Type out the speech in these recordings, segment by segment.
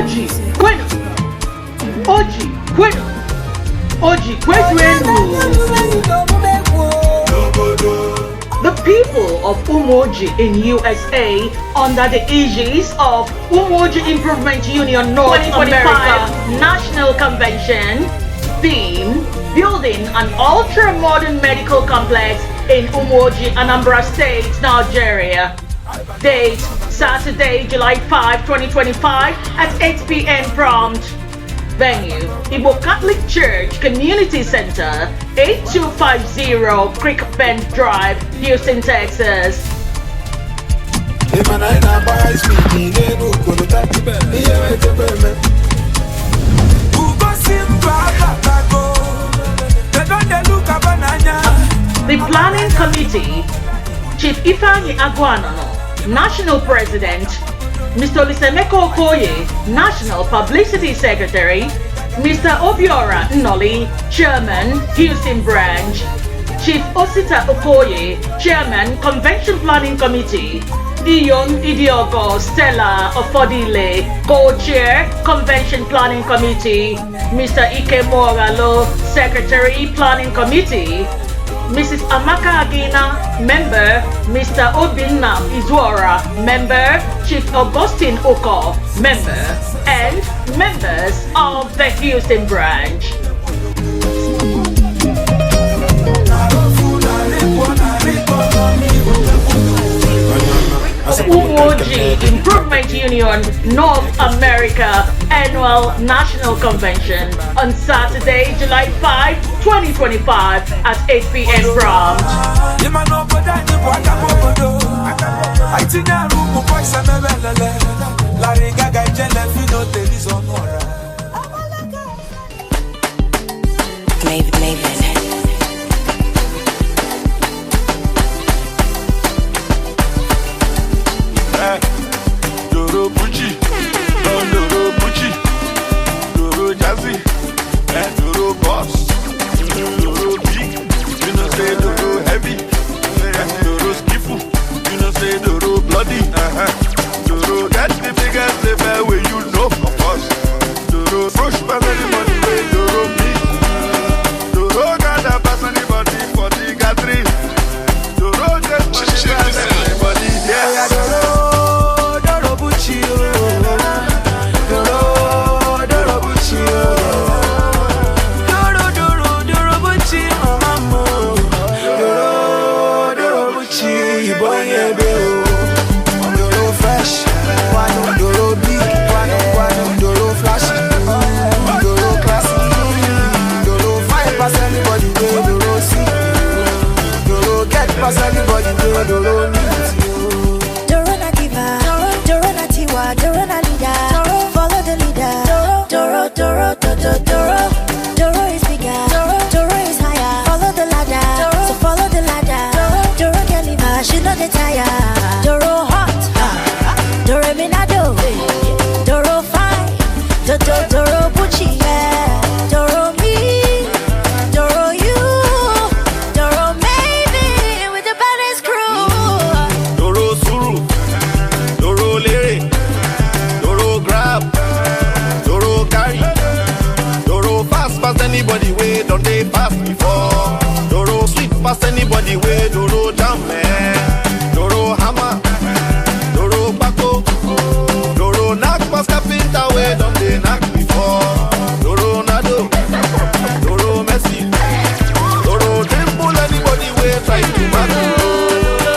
Oji kwenu! Oji kwenu! Oji kwezuenu! The people of Umuoji in USA, under the aegis of Umuoji Improvement Union North 2025 America National Convention, theme: Building an Ultra-Modern Medical Complex in Umuoji, Anambra State, Nigeria. Date: Saturday, July 5, 2025 at 8 p.m. prompt. Venue: Igbo Catholic Church Community Center, 8250 Creek Bend Drive, Houston, Texas. Ị ma na anyị na-agba high speed n'elu kolota ihe wetebe eme. Ugosi mba abatago. They don dey look aba n'anya. The Planning Committee: Chief Ifeanyi Aguanono, National President; Mr. Olisaemeka Okoye, National Publicity Secretary; Mr. Obiora Nnoli, Chairman, Houston Branch; Chief Osita Okoye, Chairman, Convention Planning Committee; Ion Idiogo Stella Ofodile, Co-Chair, Convention Planning Committee; Mr. Ike Moralo, Secretary, Planning Committee; Mrs. Amaka Agina, member; Mr. Obinna Izuora, member; Chief Augustine Oko, member, and members of the Houston branch. Umuoji Improvement Union North America Annual National Convention on Saturday, July 5, 2025 at 8 p.m. prompt. Ị ma na obodo anyị bụ akaba obodo anyị tinye arụ ụmụ boys emebe elele Larry Gaga ijele fino telizon ọra. Maven, Maven. Doro Bucci, Don Doro Bucci, Doro Jazzy, Doro Boss, Doro Big, you know say Doro Heavy, Doro Skiffle, you know say Doro Bloody, Doro get the biggest label where you know of course, Doro fresh pass anybody wey Doro big, Doro gather pass anybody for the gathering, Doro get money pass anybody, yeah. Doro, Doro Bucci, oh. Doro, Doro Bucci, oh. Doro, Doro, Doro Bucci, oh, mama. Doro, Doro Bucci, boy, yeah, be, oh. Doro fresh, Doro big, Doro flashy, Doro classy, Doro fine pass anybody wey Doro see, Doro get pass anybody wey Doro meet. Doro na diva, Doro na tiwa, Doro na leader. Follow the leader. Doro, Doro, Doro, Doro. Doro is bigger, Doro is higher. Follow the ladder, so follow the ladder. Doro can leave her, she know the tire. Doro hot, Doro minado, Doro fine, Doro Doro Gucci, yeah. Doro me, Doro you, Doro maybe with the baddest crew. Doro sùúrù, Doro lérè, Doro grab, Doro carry, Doro fast pass anybody wey don dey fast before, Doro sweet pass anybody wey Doro jam eh, Doro hammer, Doro kpako, Doro knack pass carpenter wey don dey knack before, Doro nado, Doro Messi, Doro dribble anybody wey try to mark Doro.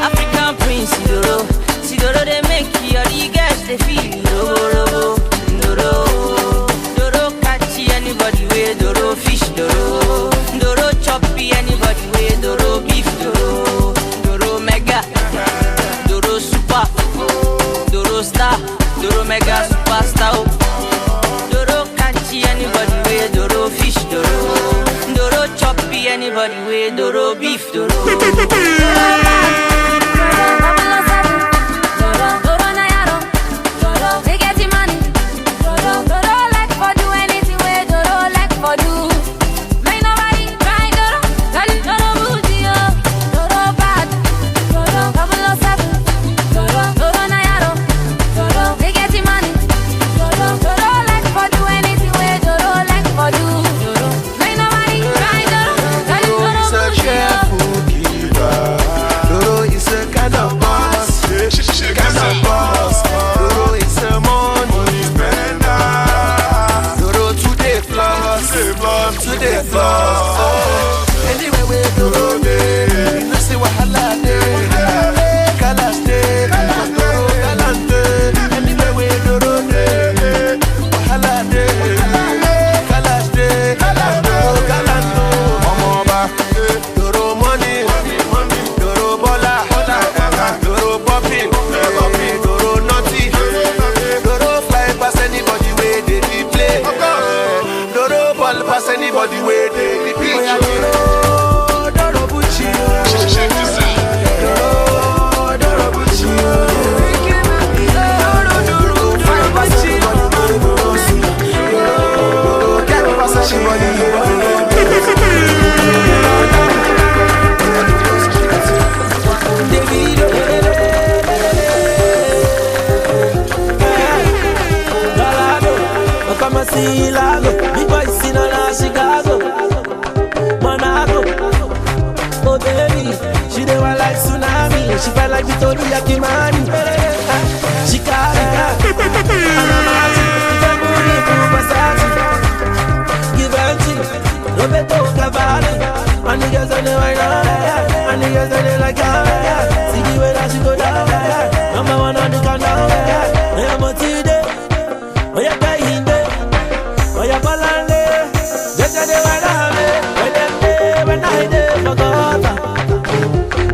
African prince, Sidoro. Sidoro, they make your the girls they feel robo robo. Doro, Doro catchy anybody way Doro fish Doro. Doro choppy anybody way Doro beef Doro. Doro mega, Doro super, Doro star, Doro mega superstar. Oh. Doro catchy anybody way Doro fish Doro. Doro choppy anybody way Doro beef Doro. Doro na yaro, Doro they getting money. Doro, Doro like for do anything wey Doro like for do. Make nobody try Doro, Doro Doro bougie oh, Doro bad, Doro 007, Doro Doro na yaro, Doro they getting money. Doro, dey floss. Anywhere we go, you know say wahala dey. Kalash dey, Doro galante. Anywhere we Doro dey, wahala dey. Kalash dey, Doro galante. Ọmọ ọba, Doro money, Doro Bọ́lá, Doro popping, Doro naughty, Doro fly pass anybody wey dey the play. Doro ball pass anybody wey dey the pitch. Doro, Doro Bucci, Doro, Doro Bucci, Doro, Doro, Doro Bucci, Doro, get pass anybody wey dey. Davido, Galado, come and see Lago. Big boy seen all of Chicago, Monaco. Oh baby, she dey want like tsunami. She felt like Victoria Kimani. Chicago, Anamati, Ifemuri, Versace, Givenchy, Roberto Cavalli. And the girls on the wine on, and the girls on the like yeah. See the way that she go down, number one on the countdown. Yeah, I'm on today. Oh yeah, Kehinde. Oh yeah, Bolanle. Just the wine on me. When them day, when I day for gutter.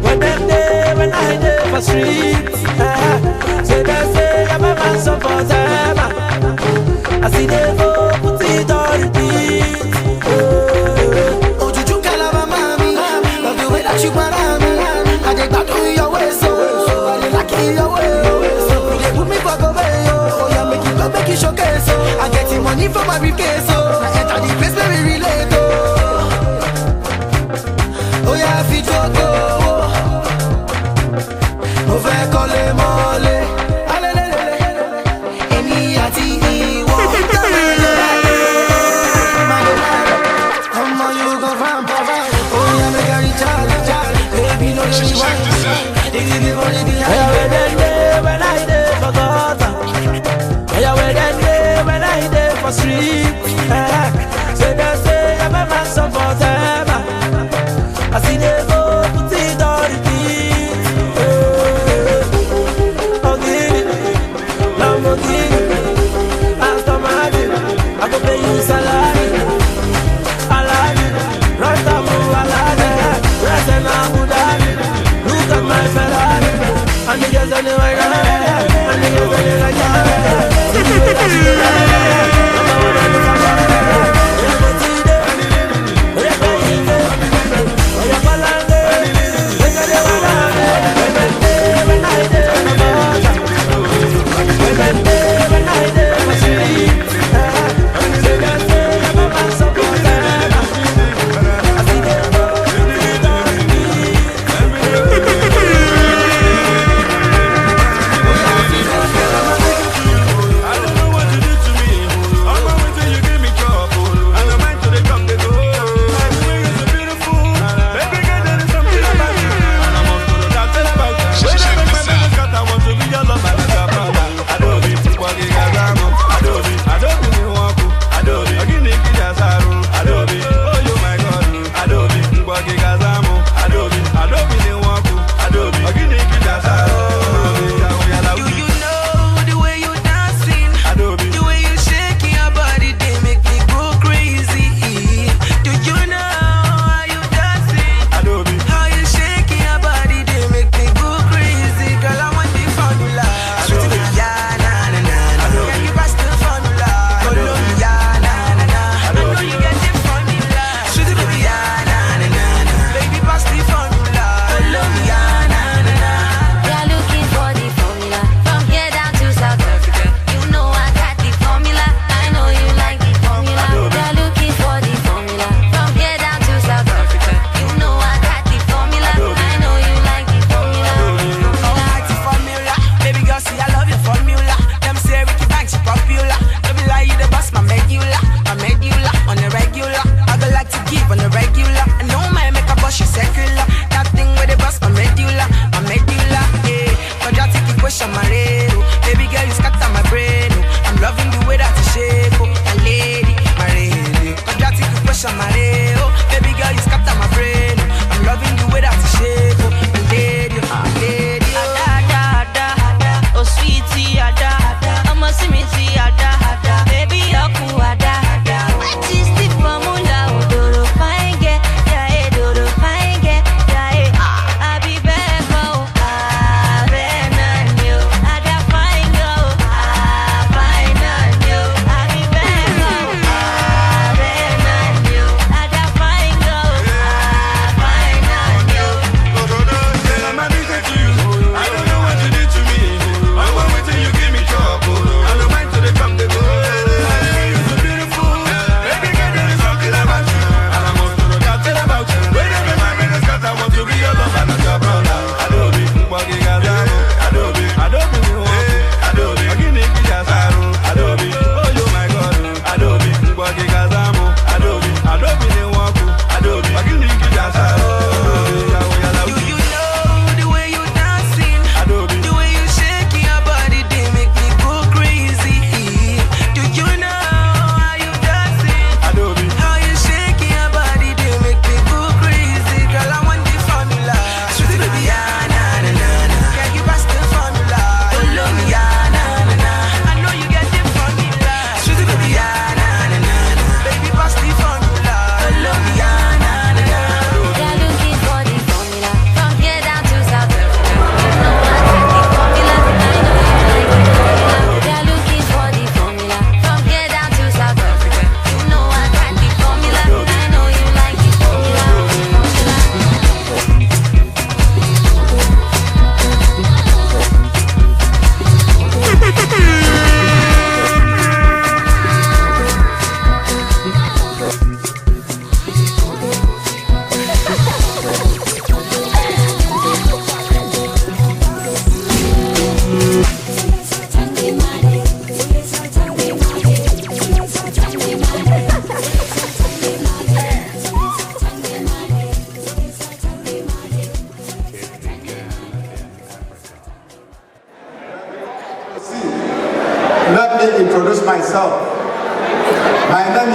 When them day, when I day for street. Say they say I'm a man so for them. I see they go put it on repeat. Oh. Ojuju Calabar mami, love the way that you para me. I dey gbadun your way so, I dey like it your way. You dey put me for go way oh, yeah make you go make you showcase oh. I get the money for my briefcase oh, I enter the place where we relate oh. Oh yeah, fi joko oh, mo fẹ́ kọ́lé mọ́lé, alelelele, èmi àti ìwọ. Ọmọ you go farm, oh yeah make I recharge, baby no dey rewind, they give you money behind. Oya where them dey when I dey for gutter. Oya where them dey when I dey for street. Say they say I'm a man so for them. I see they go put it on repeat. Ogini, Lamborghini, Aston Martin. I go pay you salary. Aladdin, Rastamu Aladdin, Rest in Abu Dhabi. Look at my Ferrari. And the girls on the way, and the girls on the like, see the way that she go down. Number one on the countdown. Yeah, but today, yeah, baby. Oh, yeah, Balande. When they wanna, when they when I dey for gutter. When they when I dey for street. Say they say I'm a man so for them. I see they go, they don't repeat.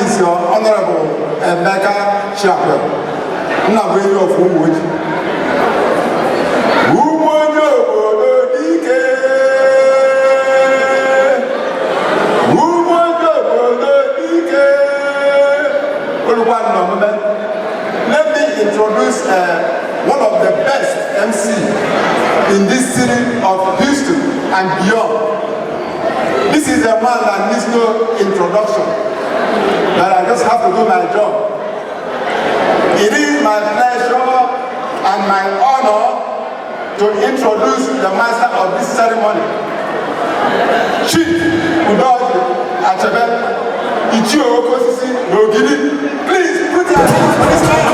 is your Honorable Emeka Chiakwem, Nnabuenyi of Umuoji. Umuoji obodo dike! Umuoji obodo dike! Olùkọ́ omume. Let me introduce one of the best MC in this city of Houston and beyond. This is a man that needs no introduction, but I just have to do my job. It is my pleasure and my honor to introduce the master of this ceremony, Chief Udoji Achebe, Ichie Okosisi N'Ogidi. Please put your hands for this man.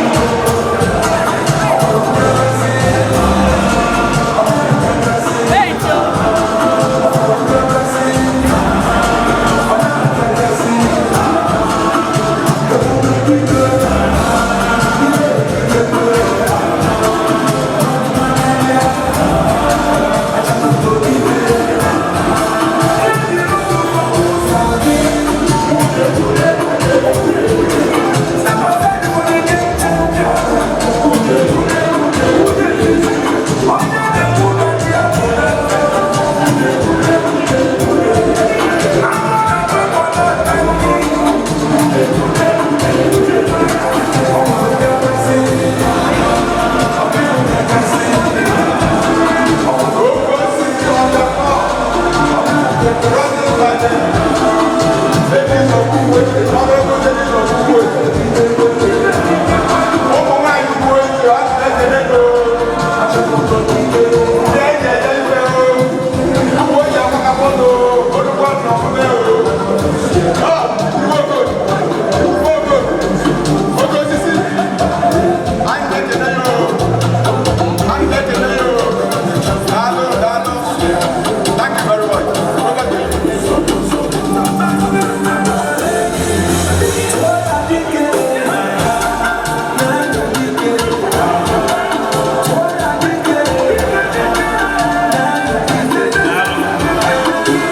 Thank you very much. Over to you.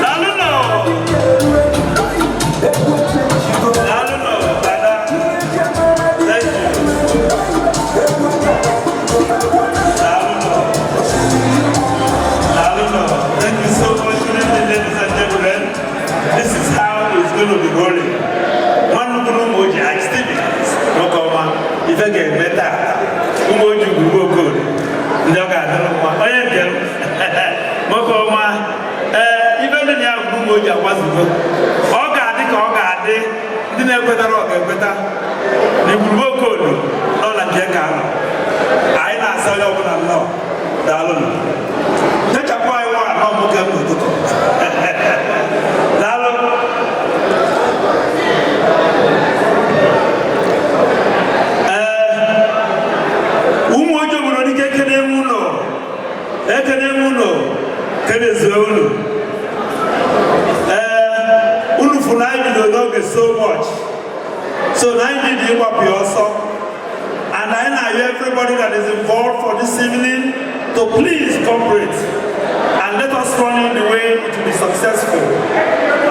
Daalụ. Daalụ, Dada. Thank you. Daalụ. Daalụ. Thank you so much, good evening, ladies and gentlemen. This is how it's going to be rolling. Nwanne ukwu Ụmụoji, Ike Stevens, nwoke ọma, ife ga-eme taa. Ụmụoji ugwurugwu Okorie, ndị ọ ga-adịrị mma. Onye nke m, nwoke ọma, ee, ife ndị na ya bụ Ụmụoji agbazugo. Ọ ga-adị ka ọ ga-adị, ndị na-ekwetara ọ ga-ekweta. Na igwurugwu Okorie nọ na nke ka nọ. Anyị na-asa onye ọbụla nnọọ. Daalụnụ. Techapụ anyị nwa anọ nwoke m n'ụtụtụ. Daalụ. Ee, Ụmụoji obodo dike, ekene m ụlọ, ekene m ụlọ, kenezuo unu. Ee, unu fụrụ anyị bido n'oge so much, so na anyị dị ịgbapụ ya ọsọ, and anyị na-ayọ everybody that is involved for this evening to please cooperate and let us run in the way to be successful.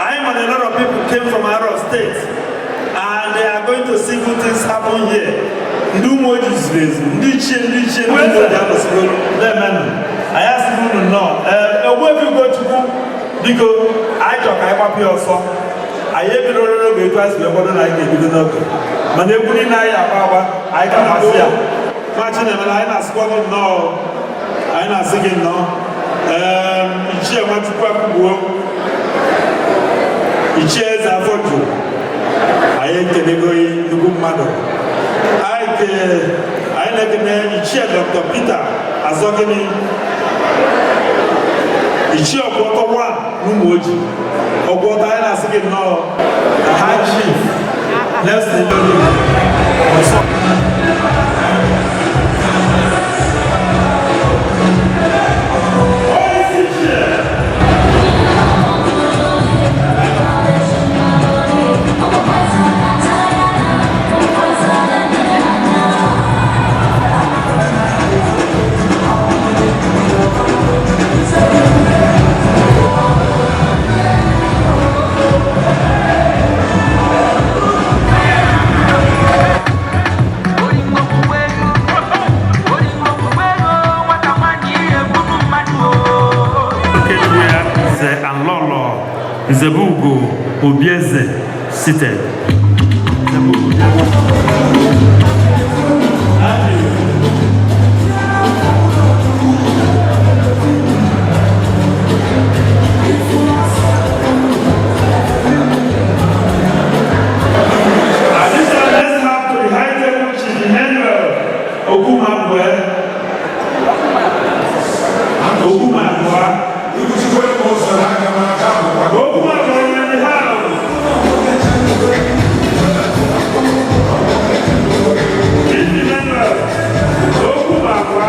I am and a lot of people came from out of state and they are going to see good things happen here. Ndị Ụmụoji zuru ezu, ndị ichie, ndị ichie, ndị Ụmụoji anọsigoro na-emenụ. Anyị asịghị unu nnọọ. Ee, Ogbuefi Ugochukwu, biko, anyị chọrọ ka anyị gbapụ ya ọsọ. Anyị ebidoro n'oge etu anyị si wee kwado na anyị ga-ebido n'oge. Mana egwu niile anyị agba agba, anyị ga-amasị ya. Nwa Chinemere, anyị na-asịkwa gị nnọọ. Anyị na-asị gị nnọọ. Ee, Ichie Nwachukwu Akụgbuo, Ichie Eze Afọjụ, anyị ekenegoghị nnukwu mmadụ. Anyị na-ekene Ichie Dr. Peter Azọgịnị, Ichie Ọgwọtọ 1 n'Ụmụoji. Ọgwọtọ, anyị na-asị gị nnọọ. High Chief Nelson Ilori ọsọ. Onye isi ichie. seated. At this time, let's have to the high table, which is Emmanuel Okumabwe. Okumabwa. Okumabwa in the house. Chief Emmanuel Okumabwa.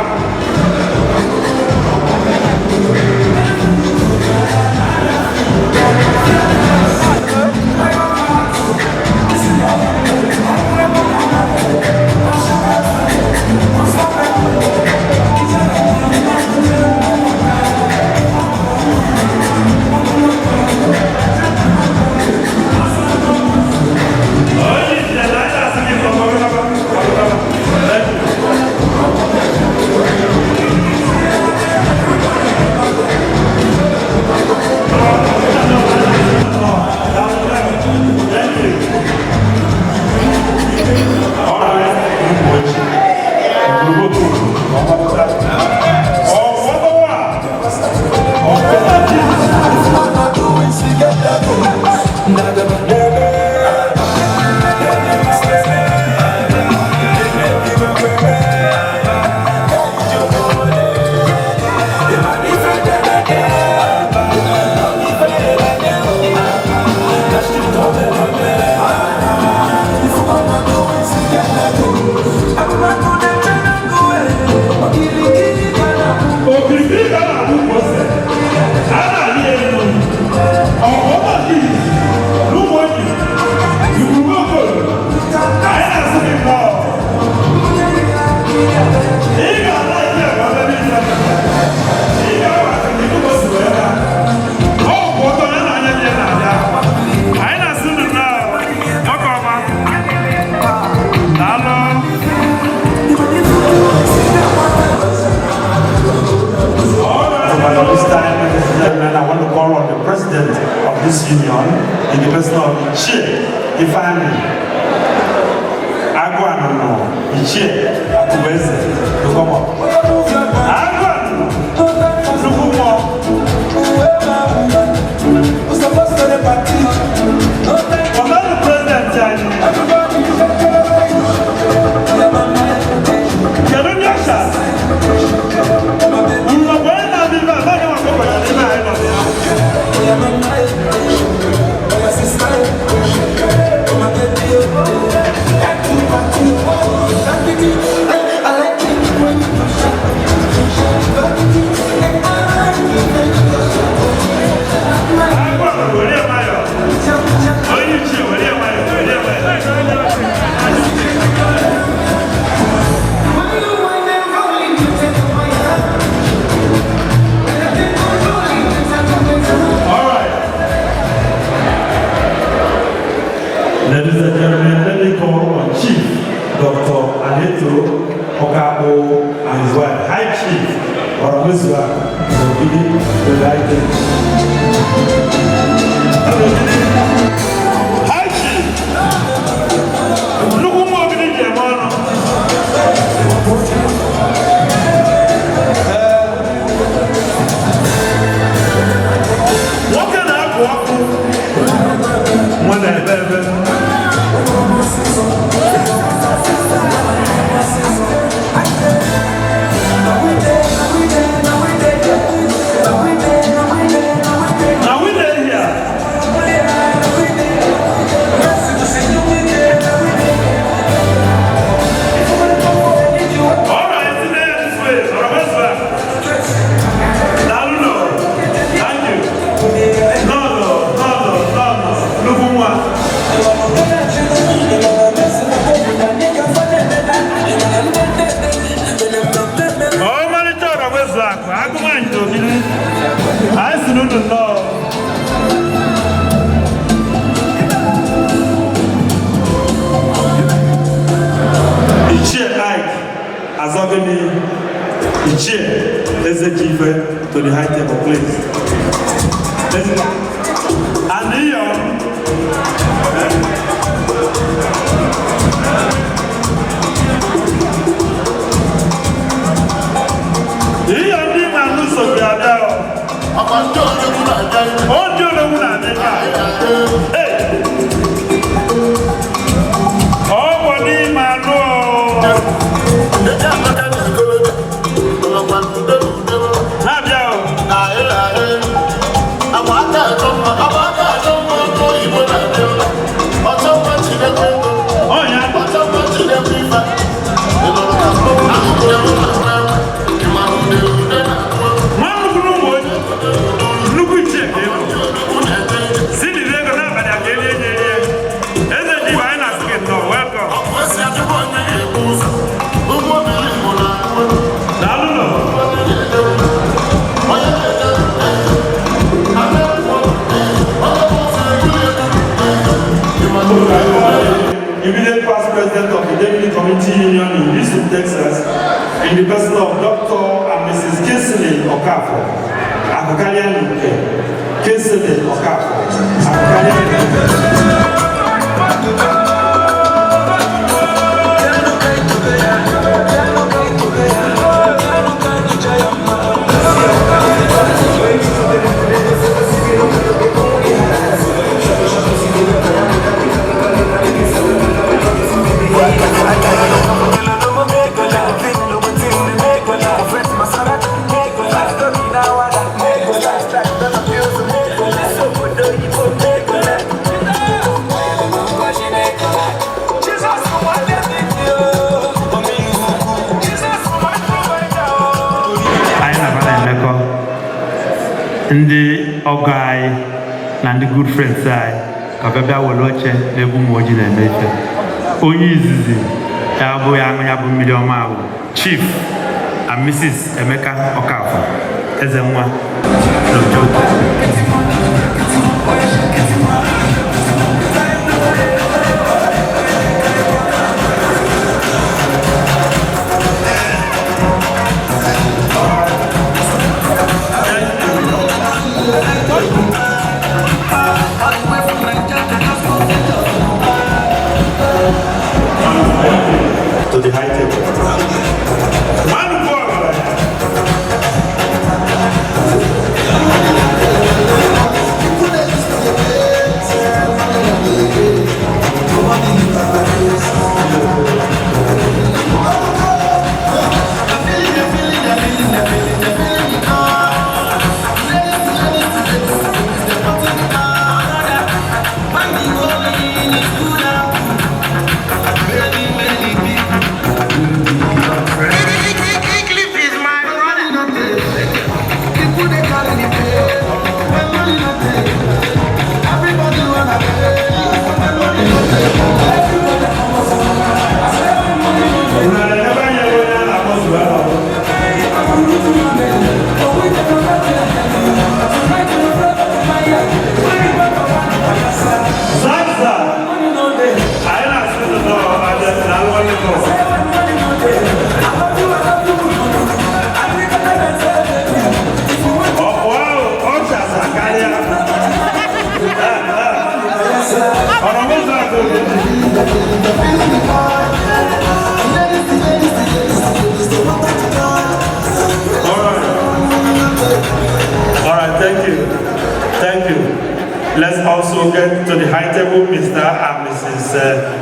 Okirikiri ka a na-akwụ ụgwọ ose, a na-arị elu, ọgwụ ọma gị, n'ụmụ oji, igwurugwu okoro, anyị na-asị gị nnọọ. Ị ga-ala ike ka ọ bịa n'ife. Ị ga-awa aka gị n'ụmụ osi wee gaa. Ọ kwụ ọtọ ya na anya gị na-abịa. Anyị na-asị unu nnọọ, nwoke ọma. Daalụ. At this time, ladies and gentlemen, I want to call on the president of this union in the person of Ichie Ifeanyi Agwanono Ichie Akubeze to come up. Agwanono, nnukwu mmụọ. Ọ̀gá president anyị. Kedu ndị ọcha? Nnọkwa onye na-abịa ebe a, anaghị akwakọbara n'ebe anyị nọ ya. Agwanono, were ya nwayọọ. Onye ichie, were ya nwayọọ, were ya nwayọọ. All right. Ladies and gentlemen, let me call on Chief Dr. Aneto Okabo and his wife, High Chief Oramizua Ogidi Delighted. High Chief! Nnukwu nwa Ogidi ji eme ọnụ. Nwoke na-apụ ọkụ, nwa na-ebe ebe. Na we dey here. All right, sit there this way. Oramizua. Daalụ nọ. Thank you. No, no, no, no, no, no. Nnukwu nwa. Ọmalịcha Ọrawezu akụ, agụmanyị na Ogidi. Anyị si n'unu nnọọ. Ichie Ike Azogini, Ichie Ezejife to the high table, please. And Iyom, Ihe ndị ma n'ụzọ bi abịa o. Ọ ndị odogwu na-abịa ebe a. Ee. Ọ bụ n'ime anụ o. Na-abịa o. Ọnya. Nwa nnukwu ụmụ onye nnukwu ichie ka ego si n'ire ego n'abalị a ka erie nye erie eze ji ibe anyị na-asị gị nnọọ welcome. Daalụ nọ. Immediate past president of the Daily Community Union in Houston, Texas, in the person of Dr. and Mrs. Kinsley Okafor, Akukariya Nuke, Kinsley Okafor, Akukariya Nuke. Anyị na-aba na-emekọ ndị ọgọ anyị na ndị good friends anyị ka bịa bịa were oche n'ebe ụmụ ojii na-eme ife. Onye izizi ya bụ ya aṅụ ya bụ mmiri ọma bụ Chief and Mrs. Emeka Okafor, eze nwa n'Ojoto. To the high table. Man forward. Zaza. Anyị na-asị unu nnọọ, abịa na alụmalụ. Ọ̀pọ̀ ahụ, ọ chasa karịa. Ọ̀rọ̀ m ụzọ atọ dị. All right. All right, thank you. Thank you. Let's also get to the high table, Mr. and Mrs.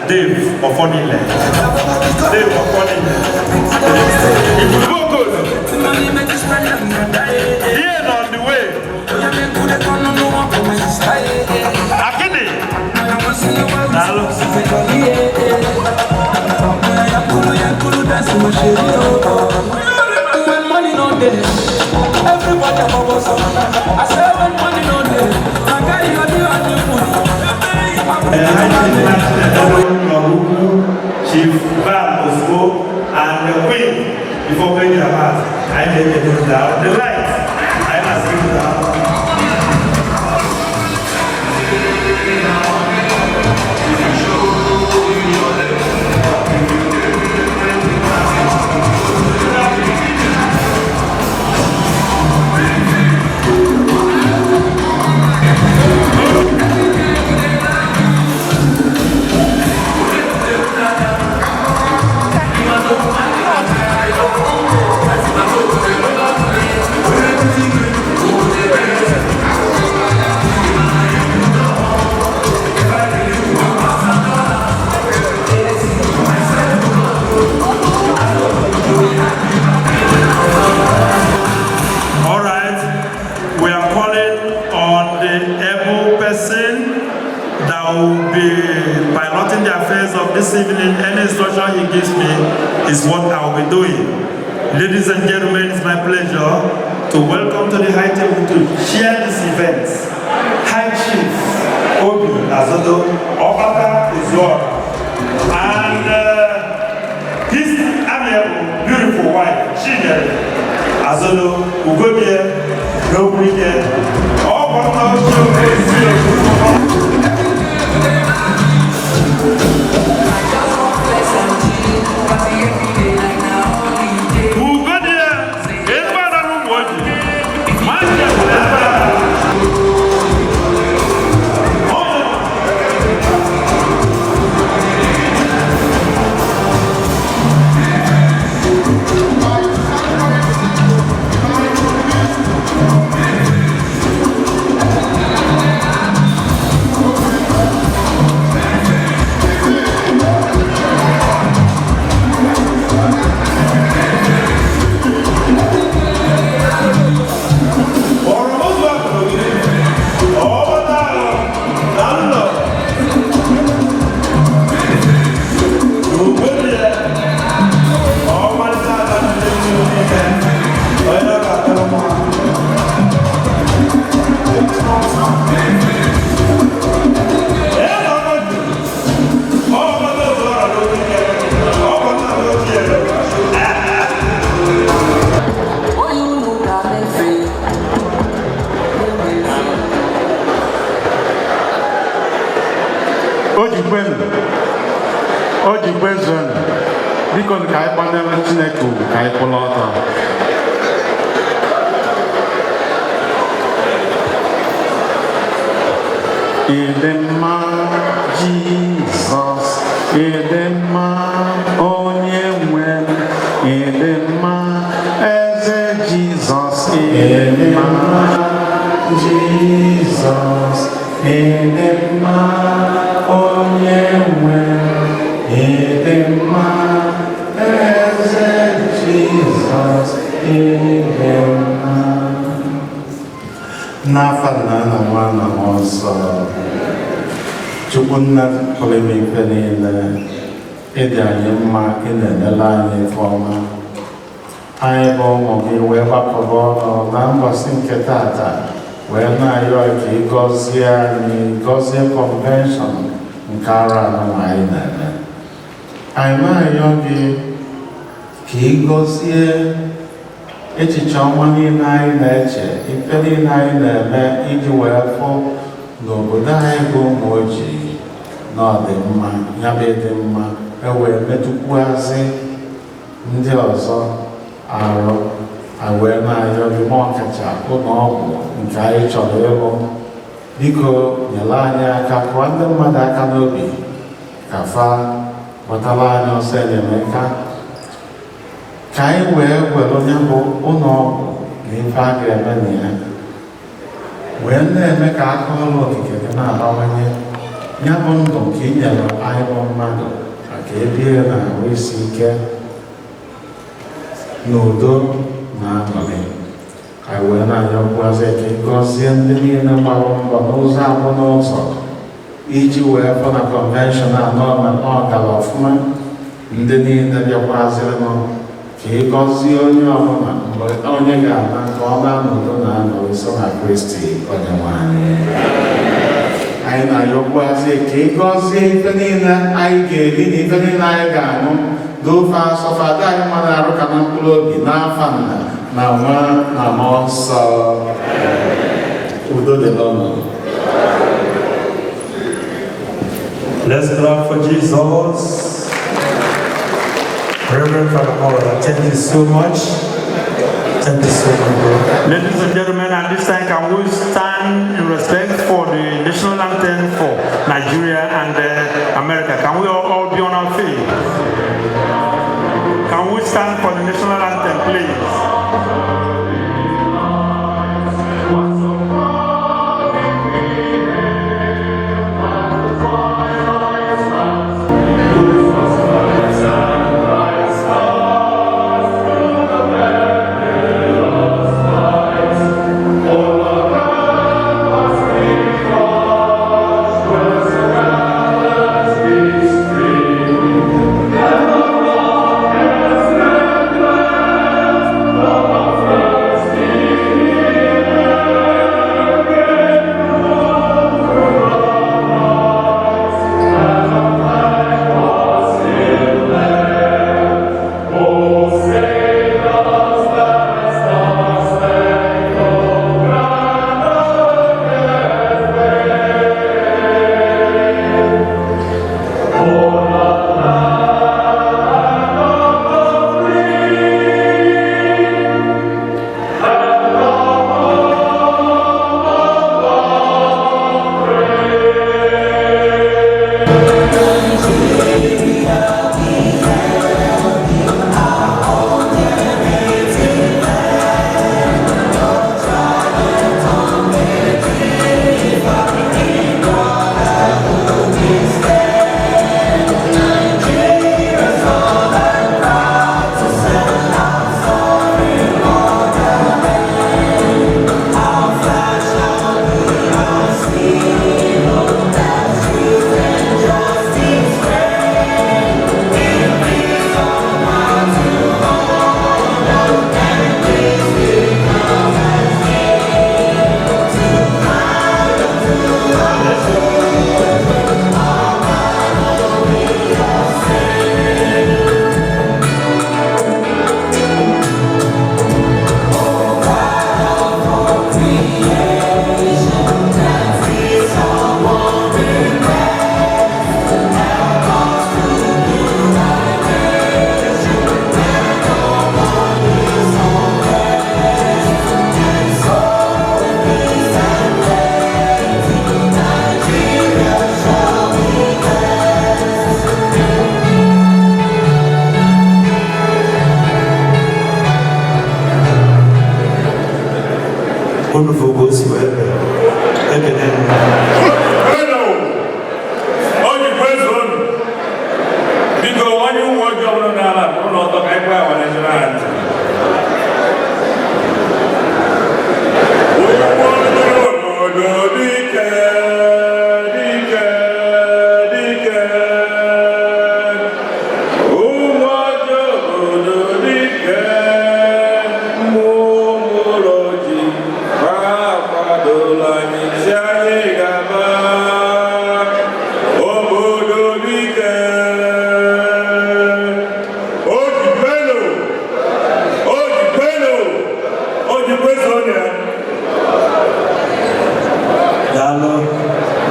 Dave Ofonile. Dave Ofonile. Ibukoko. Here on the way. Akini. Dalo. When money no dey, everybody bubble some. I say when money no dey, I carry your new and new food. Chief Bam Osco and the Queen before going to the I may get it down. The light, I must give it down. of this evening, any instruction he gives me is what I will be doing. Ladies and gentlemen, it's my pleasure to welcome to the high table to chair this event, High Chief Obi Azodo Obata Uzuora, and his amiable, beautiful wife, Chinyere Azodo Ugodie Nobuike, Obata Uzuora. Ugodie, ezigbo ada na ụmụ ojii. Nwanne bụ ebe a. O jikwe zonu, biko ka anyị kpanyere Chineke ugwu ka anyị kwụrụ ọtọ. Ịdị mma Jizọs, ịdị mma onye nwe m, ịdị mma eze Jizọs, ịdị mma Jizọs, ịdị mma onye nwe m, ịdị mma eze Jizọs, ịdị mma. N'afa nna na nwa na mmụọ nsọ, Chukwu nna pụrụ ime ife niile, ịdị anyị mma, ị na-elele anyị ife ọma. Anyị bụ ụmụ gị wee gbakọba ọnụ na mbọsị nke tata wee na-arịọ ka ị gọzie anyị, gọzie convention nke ara anụnwa anyị na-eme. Anyị na-arịọ gị ka ị gọzie echiche ọma niile anyị na-eche, ife niile anyị na-eme iji wee fụ n'obodo anyị bụ ụmụ ojii na ọ dị mma, ya bụ ịdị mma e wee metụkwuazị ndị ọzọ arụ. Anyị wee na-arịọ gị ma ọkacha ụlọ ọgwụ nke anyị chọrọ ịrụ, biko nyere anyị aka, kụọ ndị mmadụ aka n'obi ka fa gbatara anyị ọsọ enyemaka ka anyị wee were onye bụ ụlọ ọgwụ na ife a ga-eme na ya wee na-eme ka aka ọrụ okike gị na-abawanye, ya bụ ndụ nke i nyere anyị bụ mmadụ maka ebie na ahụ isi ike n'udo na aṅụrị. Anyị wee na-arịọkwazị ka ị gọzie ndị niile gbara mbọ n'ụzọ abụ n'ụzọ iji wee fụ na convention a nọ na ọ gara ọfụma, ndị niile bịakwazịrịnụ ka ị gọzie onye ọbụla mgbe onye ga-ana ka ọ na n'udo na aṅụrị so na Kristi onye nwe anyị. Anyị na-arịọkwazị ka ị gọzie ife niile anyị ga-eri na ife niile anyị ga-aṅụ n'ofe asọfa ada anyị mmadụ arụ ka na mkpụrụ obi n'afa nna na nwa na mmụọ nsọ. Udo dị n'ọnụ. Let's clap for Jesus. Reverend Father Paul, thank you so much. Thank you so much, bro. Ladies and gentlemen, at this time, can we stand in respect for the national anthem for Nigeria and America? Can we all be on our feet? Can we stand for the national anthem, please? Thank you. Onye Ụmụoji ọbụla na-ala bụrụ na ọtọ ka anyị kwaa our national anthem. Obodo dike, dike, dike, Ụmụoji obodo dike, ụmụ ji ha akwadola anyị si anyị gaba. Obodo dike, Oji kwenu, Oji kwenu, Oji kwezuonu ya. Daalụ.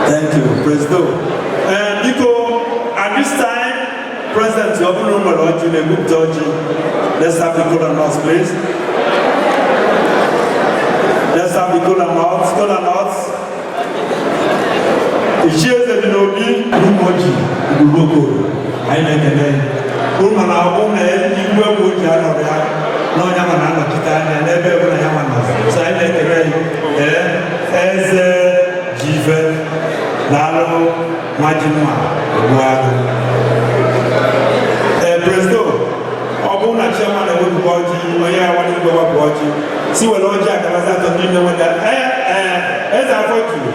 Thank you, President. Biko, at this time, President, ọ bụrụ na o nwere ọjị na-ebupụta ọjị. Let's have the kola nuts, please. Let's have the kola nuts, kola nuts. Ichie eze dị n'obi Ụmụoji Ugwurugo, anyị na-ekele unu mana ọ bụrụ na igwe Ụmụoji anọrọ ya na ọnya ma na-anọchite anya n'ebe ọbụla ya ma nọ, so anyị na-ekele. Ee, eze ji ife, daalụ, nwa ji mma ogbuagụ. Ee, President, ọ bụrụ na chairman ewepụkwa ọjị, onye ya nwanne igwe wepụ ọjị, si were ọjị akarazi atọ ndị na-enweta. Ee, ee, eze afọ juru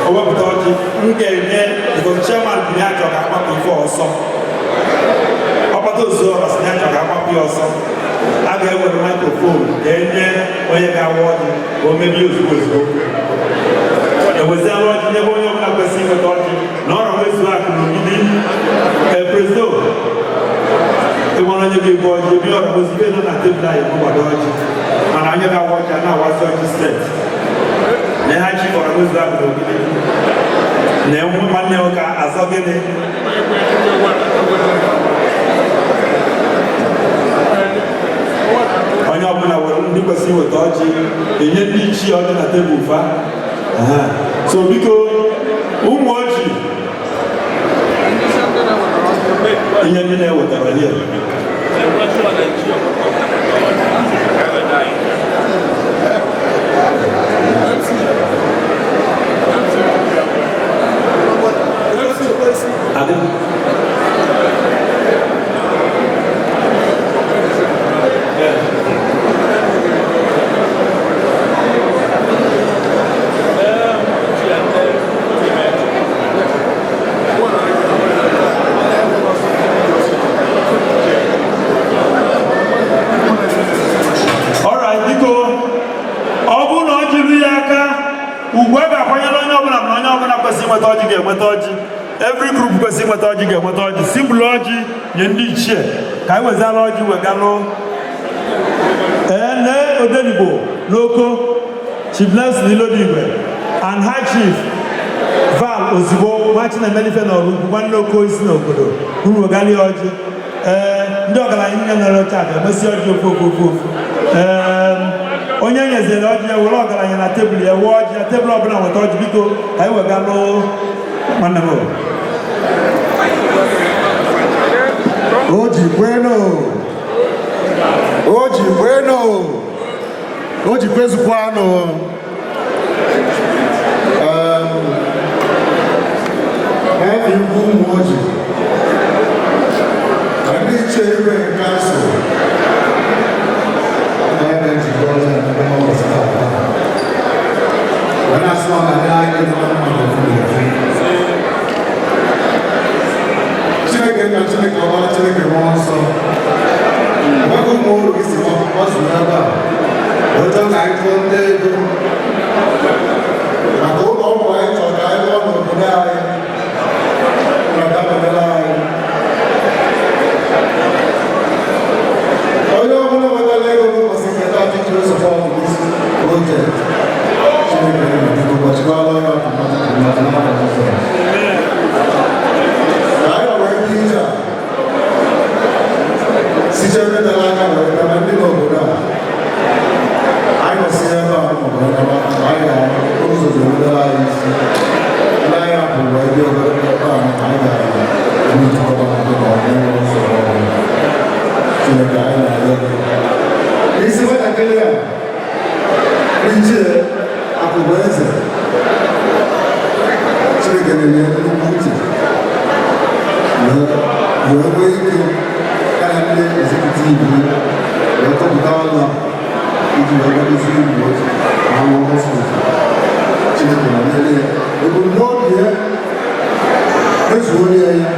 o wepụta ọjị m ga-enye, because chairman bi ya chọ ka agbapụ ife ọsọ. Ọkpata ozuọra si ya chọ ka agbapụ ya ọsọ. A ga-ewere microphone ka enye onye ga-awa ọjị ka o mebie ozugbo ozugbo. Eweziala ọjị nyebe onye ọbụla kwesịrị inweta ọjị na ọrọ wezuo akụ na ogidi. Ee, President, ịnwere onye ga-ebu ọjị ebi ọrọ ozugbo nọ na tebụl anyị gbado ọjị, mana onye ga-awa ọjị a na-awazi ọjị steeti na ha ji ọrọ wezuo akụ na ogidi na enwe nwanne nwoke azọ gịnị. Onye ọbụla were ndị kwesịrị iweta ọjị enye ndị ichie ọjị na tebụl fa. So biko, Ụmụoji, ihe ndị na-ewetara here. Adị. Alright, biko, ọ bụrụ na ọ jiri ya aka ugwu a ga-akwanyere onye ọbụla, mana onye ọbụla kwesịrị inweta ọjị ga-enweta ọjị. Every group kwesịrị inweta ọjị ga-enweta ọjị. Simbụl ọjị nye ndị ichie ka anyị wezara ọjị wegalụ. Ee, nee Odenigbo n'Oko, Chief Nelson Ilodigwe and High Chief Val Ozigbo nwa Chinemelife na ọrụ ugwu nwanne oko isi n'obodo unu wegali ọjị. Ee, ndị ọgaranya niile nọrọ oche a ga-emesi ọjị ofu ofu ofu ofu. Ee, onye nyeziri ọjị ya were ọgaranya na tebụl ya wee ọjị ya. Tebụl ọbụla nweta ọjị, biko, ka anyị wegalụ nwanne m. Oji kwenu, Oji kwenu, Oji kwezukwanụ. N'afọ ikwu Ụmụoji na ndị ichie igwe council na-ejikọ ọjị na ndị n'ụbọchị taa, wee na-asị na ọ ga-adị anyị dị na mma n'ofu n'ofu. Chineke nna, Chineke ọma, Chineke mmụọ nsọ, nwoke ụmụ oru gị si gbazuru ebe a wee chọọ ka anyị tụọ ndị ego maka ụlọ ọgwụ anyị chọrọ ka anyị rụọ n'obodo anyị na dabere anyị. ego ya na ndị executive wee tọpụta ọlụ a iji wee gbadozi Ụmụoji na nwa hospital. Chineke na nyere ya ebumnobi ya mezuo ya ya.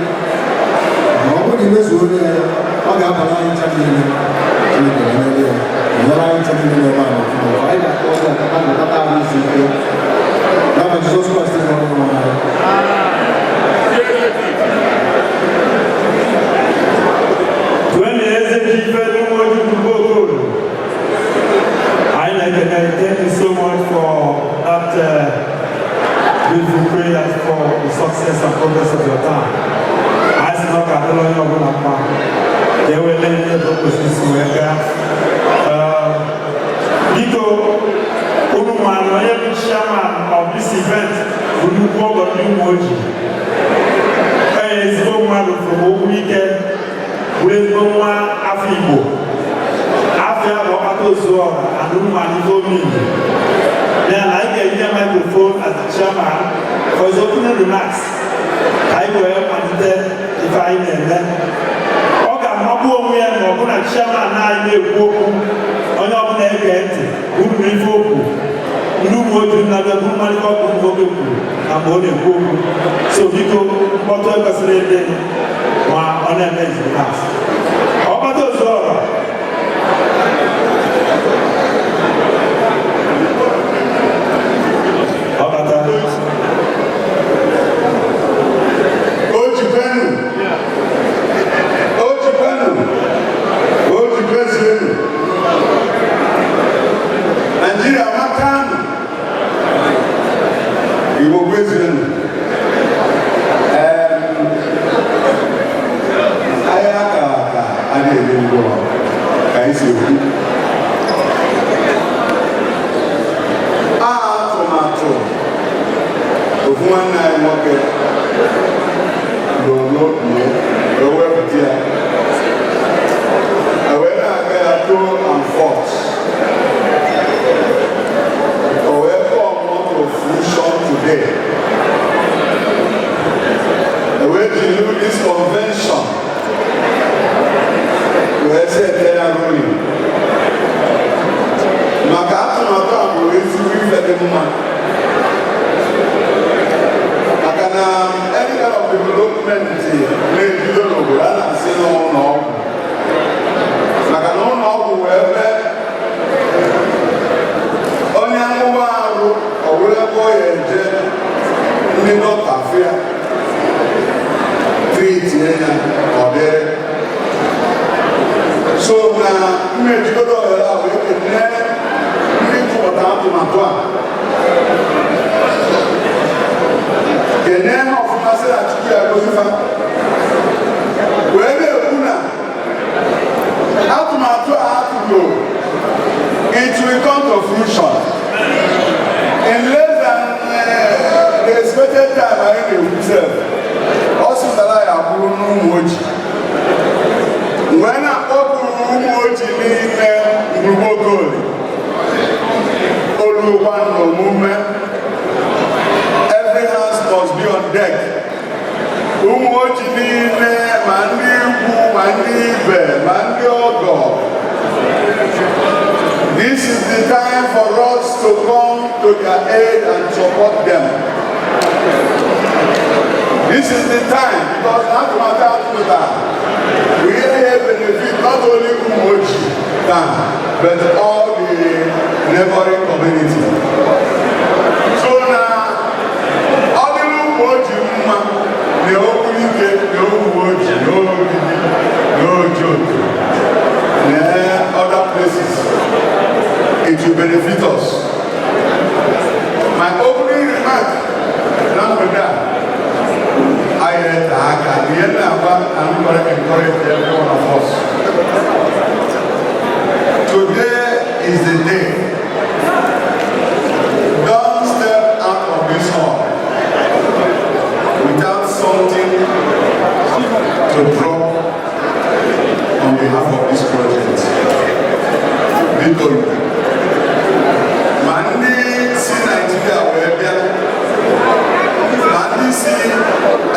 Ma ọ bụrụ na imezuo ya ya, ọ ga-abara anyị ncha niile. Chineke na nyere ya, nyere anyị ncha niile n'ebe a n'ọfụma. Anyị ga-akpọ ọzọ akata na ahụ isi ike n'aha Jizọs Kraịst bụ Onyenwe anyị. Tụọ eze ji ife n'Ụmụoji Ugbo Okorie. Anyị na-ekene, thank you so much for that beautiful prayers for the success and progress of your town. Anyị sị na ọ ga-adịrị onye ọbụla mma ka e wee lee ihe ebe o kwesịrị isi wee gaa. Biko, unu maara onye bụ chairman of this event bụ nnukwu ọgọ ndị Ụmụoji. Onye ezigbo mmadụ from Ogbunike, bụrụ ezigbo nwa afọ Igbo. Afọ ya bụ Ọkpata Ozuọra and unu maara ife omimi. Ya na anyị ga-enye microphone as the chairman for his opening remarks ka anyị wee malite ife anyị na-eme. Ọ ga-amagbu onwe ya ma ọ bụ na chairman anyị na-ekwu okwu, onye ọbụla ege ntị uru na ife okwu. Ndị Ụmụoji na-abịa bụrụ mmalite ọkụ nwoke kwuru na mgbe ọ na-ekwu okwu. So biko, mkpọtụ ekwesịrị ịdị ma ọ na-eme his remarks. Ọkpata Ozuọra. Ọkpata. Ojikwenu! Ojikwenu! Ojikwezuenu! Nigeria makanụ! Igbo kwezuenu! Ahịa akara aka a na-eri ngwọrọ ka anyị si ekwu. A atụmatụ ofu nwanne anyị nwoke lụrụ n'obi ya, o wepụta ya, e wee na-aga ya to and forth, o wee come to fruition today, e wee jiri this convention wee set ya rolling, maka atụmatụ a bụ ezigbo ife dị mma, maka na any kind of development na-ebido n'obodo a na-asị n'ụlọ ọgwụ, maka na ụlọ ọgwụ wee ebe onye aṅụwa arụ, ọ bụrụ ebe ọ ya eje, ndị dọkịta fịa treatie ya, ọ dịrị. So na mmejigodo ohere ahụ ekene ndị tụpụta atụmatụ a, kene ha ọfụma, sị na Chukwu ya gozifa, wee na-ekwu na atụmatụ a atụgo, it will come to fruition in less than the expected time. Anyị na-ekwu sef, ọ sụtara ya bụrụ n'Ụmụoji, wee na-akpọpụ Ụmụoji niile ngwurugwu Okoli olugba na omume. Every house must be on deck. Ụmụoji niile, ma ndị ikwu, ma ndị ibe, ma ndị ọgọ, this is the time for us to come to their aid and support them. This is the time, because atụmatụ atụmatụ we here benefit not only Umuoji town but all the neighboring community. So na ọ dịrị Ụmụoji mma na Ogbunike na Ụmụoji na Ogidi na Ojoto na other places, it will benefit us. My opening remark na mgbede a, anyị ete aka ihe na-agba na m encourage every one of us. Today is the day. Don't step out of this hall without something to drop on behalf of this project. Biko, ma ndị si Nigeria wee bịa, ma ndị si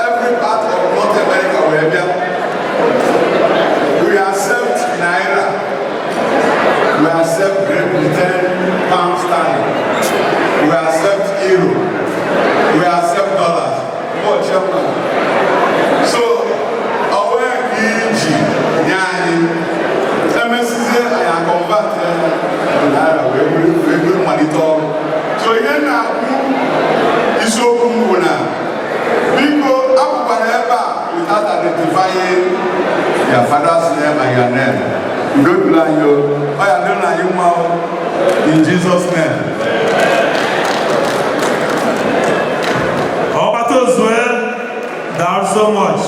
every part of North America wee bịa. Your father's name and your name. Udo dịrị anyị o. Ọ ya dịrị anyị mma o. In Jesus' name. Obato Zoel, thank so much.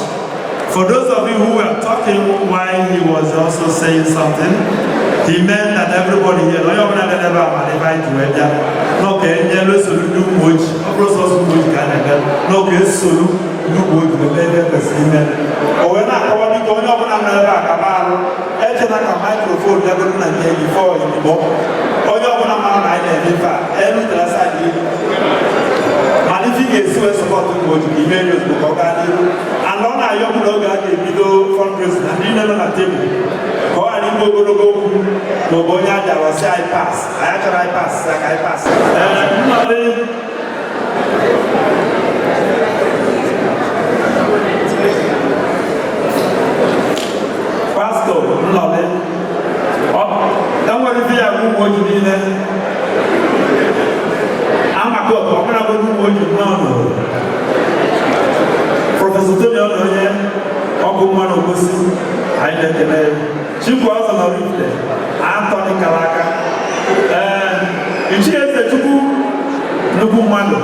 For those of you who were talking while he was also saying something, he meant that everybody here, onye ọbụla bịara ebe a mara ebe anyị ji wee bịa, n'oke nyelu esolu ndị Ụmụoji, ọ bụrụ sọsọ Ụmụoji ka a na-eme, n'oke esolu ndị Ụmụoji wee mee ebe kwesịrị ime. O wee na-akọwa, biko, onye ọbụla nọ ebe a kaba arụ, echela ka microphone bịagoro na nke before Igbo. Onye ọbụla mara na anyị na-eme ife a, elutela side, mana ife ị ga-esi wee support Ụmụoji ka ime ya ozugbo ka ọ gaa n'ihu. And ọ na-ayọ bụ na oge a ga-ebido fundraising na ndị niile nọ na tebụl, ka ọ ghara igbu ogologo okwu maọbụ onye a bịara sị anyị pass, anyị achọrọ anyị pass ya ka anyị pass. Ee, nnọdụ. Pastọ Nnọdụ, enwere ife ya bụ Ụmụoji niile amakọ ọbụlagodi Ụmụoji nnọọ. Professor Tony ọnụ onye ọkụ mmanụ ogosi, anyị na-ekele ya. Chikwu ọzọ nọ Rifte, Anthony Kalaka, ee, Ichie Eze Chukwu, nnukwu mmadụ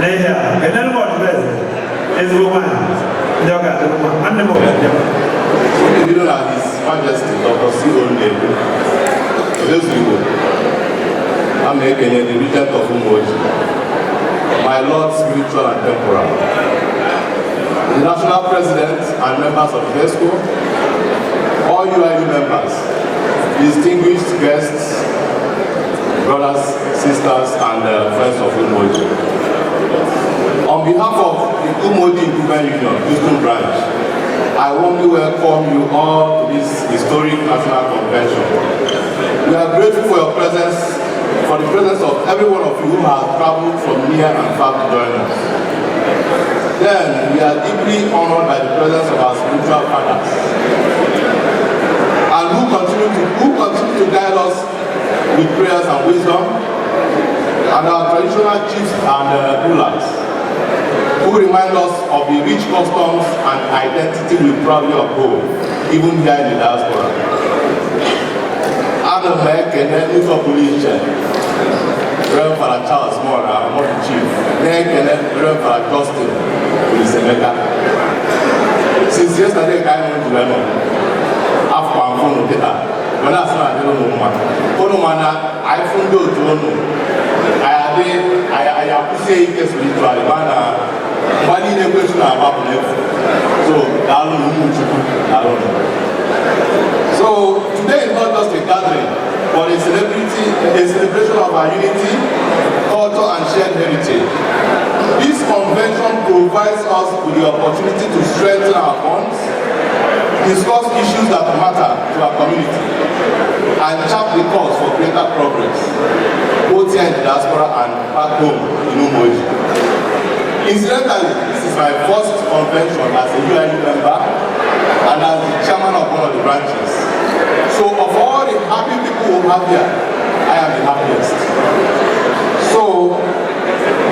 n'ihe a, kenere m ọdịbeze ezigbo nwaanyị ndị ọ ga-adịrị mma, nwanne m ọbịa. Ebido na His Majesty Dr. C.O. Nnebu, Ezeigbo, a na-ekenye the Regent of Umuoji, my Lord Spiritual and Temporal, the National President and members of UNESCO, all UIU members, distinguished guests, brothers, sisters, and friends of Umuoji. On behalf of the Umuoji Improvement Union, Houston Branch, I warmly welcome you all to this historic national convention. We are grateful for your presence, for the presence of every one of you who has traveled from near and far to join us. Then, we are deeply honored by the presence of our spiritual fathers, and who continue to guide us with prayers and wisdom, and our traditional chiefs and rulers, who remind us of the rich customs and identity we proudly uphold, even here in the diaspora. Ana m ekene n'ụzọ pụrụ iche Reverend Father Charles Mora, Mother Chief, na-ekene Reverend Father Justin Olisemeka. Since yesterday ka anyị jiri nọ, afọ afọ unu kịta, wee na-asị na adịrị unu mma. Unu ma na anyị fụ ndị otu unu, anyị adị, anyị akwụsie ike spiritually, ma na mgba niile ekwensu na-agba bụ n'efu. So, daalụ ụmụ Chukwu, daalụ. So, today is not just a gathering, but a celebration of our unity, culture, and shared heritage. This convention provides us with the opportunity to strengthen our bonds, discuss issues that matter to our community, and chart the course for greater progress, both here in the diaspora and back home in Umuoji. Incidentally, this is my first convention as a UIU member and as the chairman of one of the branches. So of all the happy people who have here, I am the happiest. So,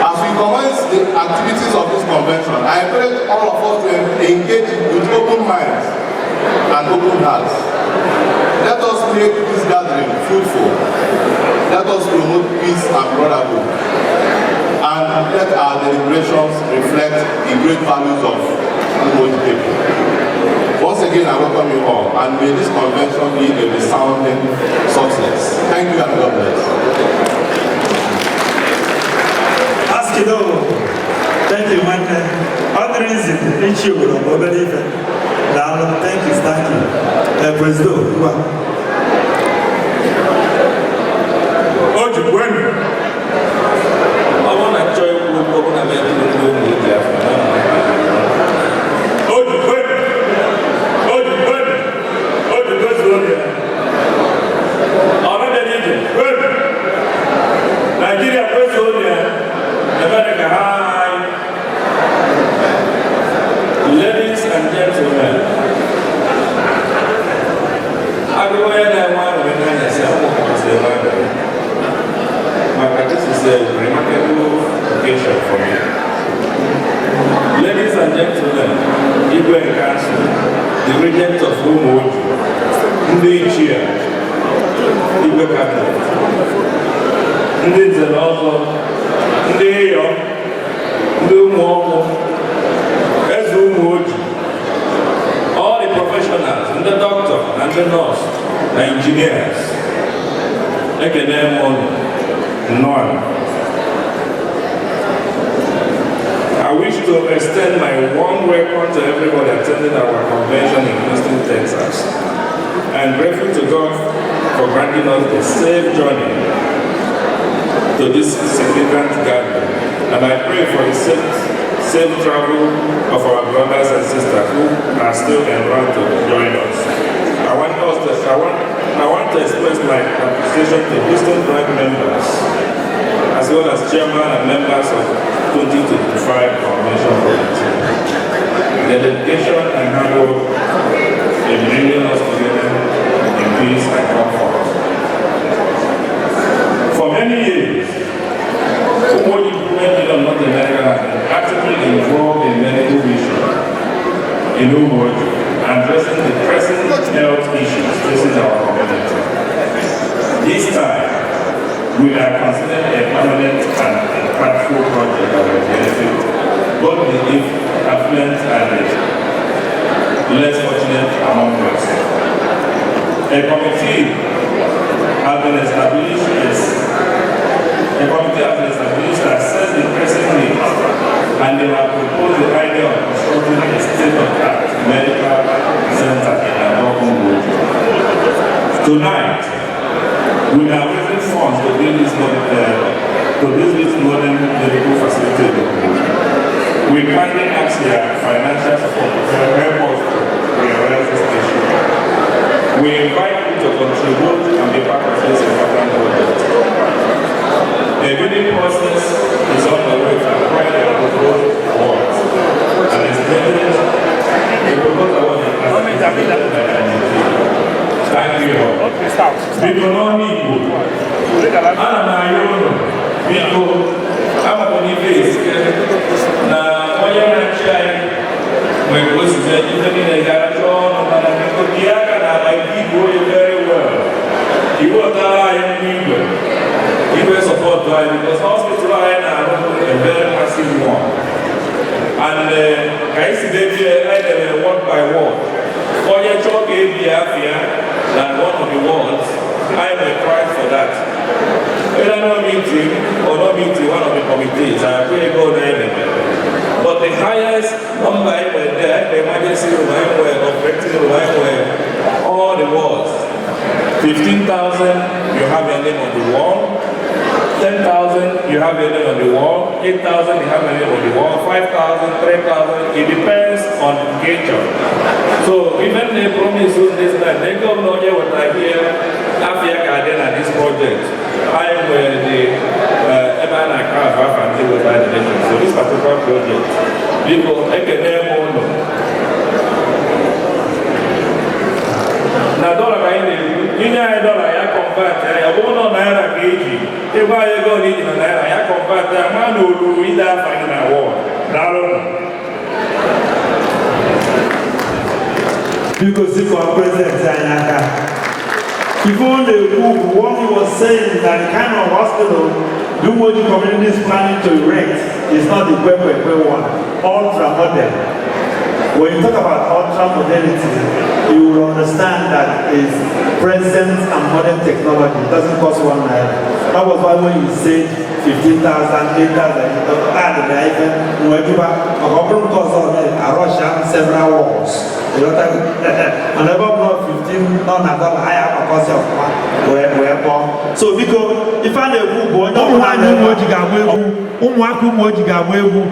as we commence the activities of this convention, I encourage all of us to engage with open minds and open hearts. Let us make this gathering fruitful. Let us promote peace and brotherhood. And let our deliberations reflect the great values of Umuoji people. Once again, I welcome you all, and may this convention be a resounding success. Thank you and God bless. Askido, thank you, nwanne. Ọ dịrị nzi ichi obodo bụ obere ife. Daalụ, thank you, thank you. Presido, ngwa. O jikwenu. Ọ bụrụ na chọọ ikwu okwu, ọ bụrụ na m ebido ndị ụmụ eji afọ. O jikwenu. O jikwenu. O jikwezuo ya. Ọrụ dị n'ije kwenu. Naijiria kwezuo ya. America, hi. Ladies and gentlemen, agụrụ The Regent of Umuoji, ndị ichie, Igwe Cabinet, ndị nze na ọzọ, ndị ịyọ, ndị ụmụ ọkụ, eze Umuoji, all the professionals, ndị doctor na ndị nurse na engineers, ekene m unu nnọọ. I wish to extend my warm welcome to everybody attending our convention in Houston, Texas. I am grateful to God for granting us the safe journey to this significant gathering, and I pray for the safe travel of our brothers and sisters who are still en route to join us. I want to express my appreciation to Houston Branch members, as well as chairman and members of 2025 Convention Committee. Their dedication and hard work in bringing us together in peace and comfort. For many years, Umuoji Improvement Union North America has been actively involved in medical mission in Umuoji, addressing the pressing health issues facing our community. This time, we are considering a permanent and impactful project that will benefit both the affluent and the less fortunate among us. A committee has been established a committee has been established to assess the pressing needs, and they have proposed the idea of constructing a state-of-the-art medical center in Abokungoji. Tonight, we are raising funds to build this modern medical facility in Umuoji. We kindly ask your financial support to help us to realize this mission. We invite you to contribute and be part of this important project. A bidding process is on the way to acquire the proposed awards and estimated the proposed award is estimated by the committee. Thank you all. Biko, n'ọnụ Igbo, ana m ayọ unu, biko, amakwa n'ife esike na onye na-achị anyị nwere ka o si mee ife niile gara chọọ ọnụ, mana biko, tie aka na akpa igwe oyi very well. Iwetara anyị ngwa igwe igwe support anyị, because hospital anyị na-arụ bụ a very massive one, and ka anyị si debie, anyị debere ward by ward. Onye chọọ ka ebi afịa na one of the wards, I am a price for that. Either no meeting or no meeting one of the committees, I pray God na eneme. But the highest number I were there, the emergency room, I were operating room, I were all the wards. 15,000, you have your name on the wall. 10,000, you have your name on the wall. 8,000, you have your name on the wall. 5,000, 3,000, it depends on engagement. So even they promise you this time, they go no here what I hear, Afia Garden and this project. I were the Eman and with the nation. So this particular project, people, ekene m unu. Na dọla ka anyị na-ekwu, inye anyị dọla ya, convert ya. Ọ bụrụ na naira ka eji ịgwa anyị ego na iji na naira ya, convert ya, ma na olulu ide afa gị na ward. Daalụnụ. Biko, sikwa president anyị aka. Ife ọ na-ekwu bụ, what he was saying, that the kind of hospital the Umuoji community is planning to erect is not the Kwekwe one, ultra modern. When you talk about ultra modernity, you will understand that it's present and modern technology. It doesn't cost ₦1. That was why when you said 15,000, 8,000, add the ife nwejuba maka ọ bụrụ nke ọzọ na-arọsha several walls. Mana ebe ọ bụla 15 nọ na dọla anyị agbakọzi ọfụma wee kpọọ. So biko, ife a na-ekwu bụ onye Ụmụ nwaanyị Ụmụoji ga-agba egwu, ụmụaka Ụmụoji ga-agba egwu.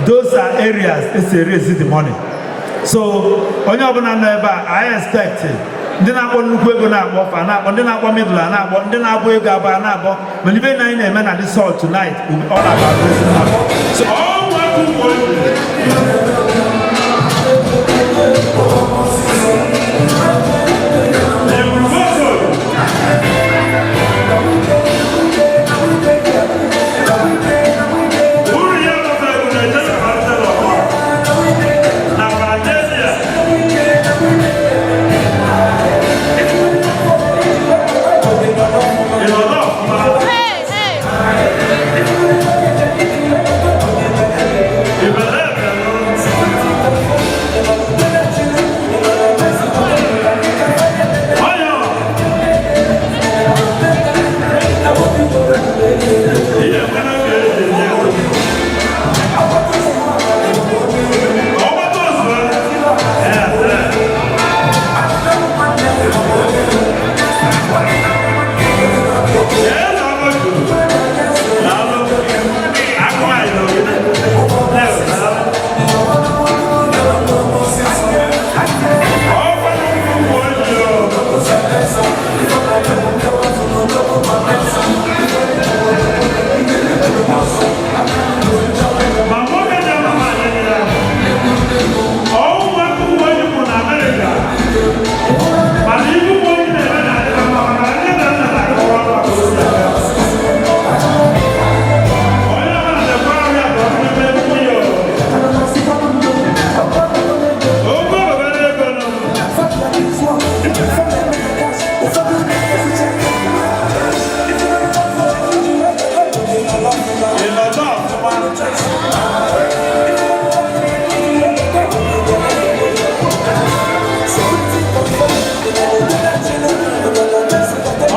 Those are areas esi raise the money. So onye ọbụla nọ ebe a, I expect ndị na-akpọ nnukwu ego na-akpọ, fa na-akpọ, ndị na-akpọ middle a na-akpọ, ndị na-akpọ ego abụọ a na-akpọ. Mana ibe na anyị na-eme na this hall tonight will be all about raising money. So ụmụaka Ụmụoji. Uru ya lọtara bụ na Ejere Marcelo na Valdezia.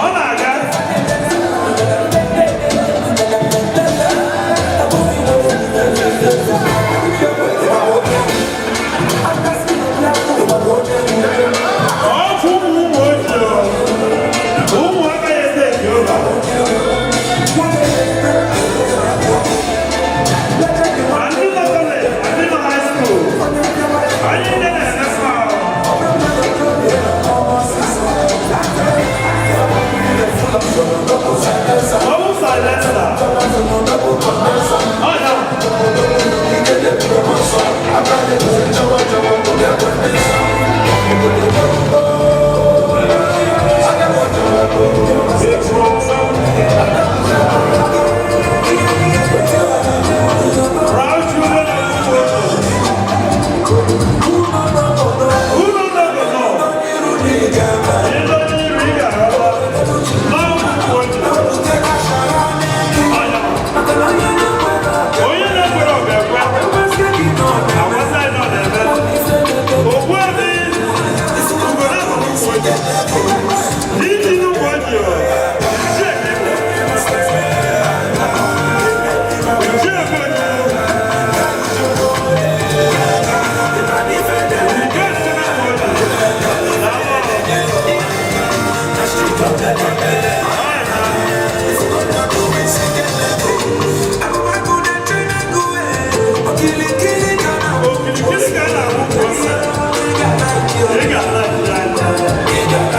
Ọ na-aga. Ọ bụ ụmụ ụmụ ojii ụmụaka ya eze Jehova. Ma ndị nọ kọleji, ma ndị nọ high school, anyị ndị na-emefa ọ bụ silencer. Ọ ya. Proud children of Unu nọ Onye na-ekwere ọ ga-ekwe. Awasa nọ na-eme. Ogbuefi Ugo na-abụ ụmụ ojii. Iji n'ụmụ ojii o. Ichie ka ị bụ. Ichie bụ ojii. Ike si n'ụmụ ojii. Okirikiri ka a na-ahụ ụmụ ojii. Ị ga-ala ya.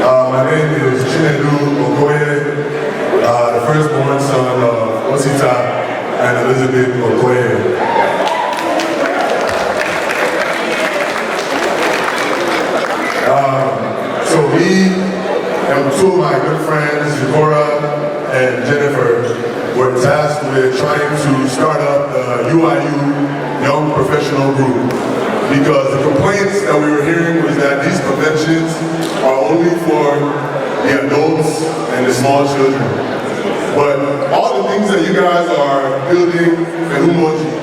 My name is Chinedu Okoye, the firstborn son of Osita and Elizabeth Okoye. So we and two of my good friends, Zikora and Jennifer, were tasked with trying to start up the UIU Young Professional Group, because the complaints that we were hearing was that these conventions are only for the adults and the small children. But all the things that you guys are building in Umuoji,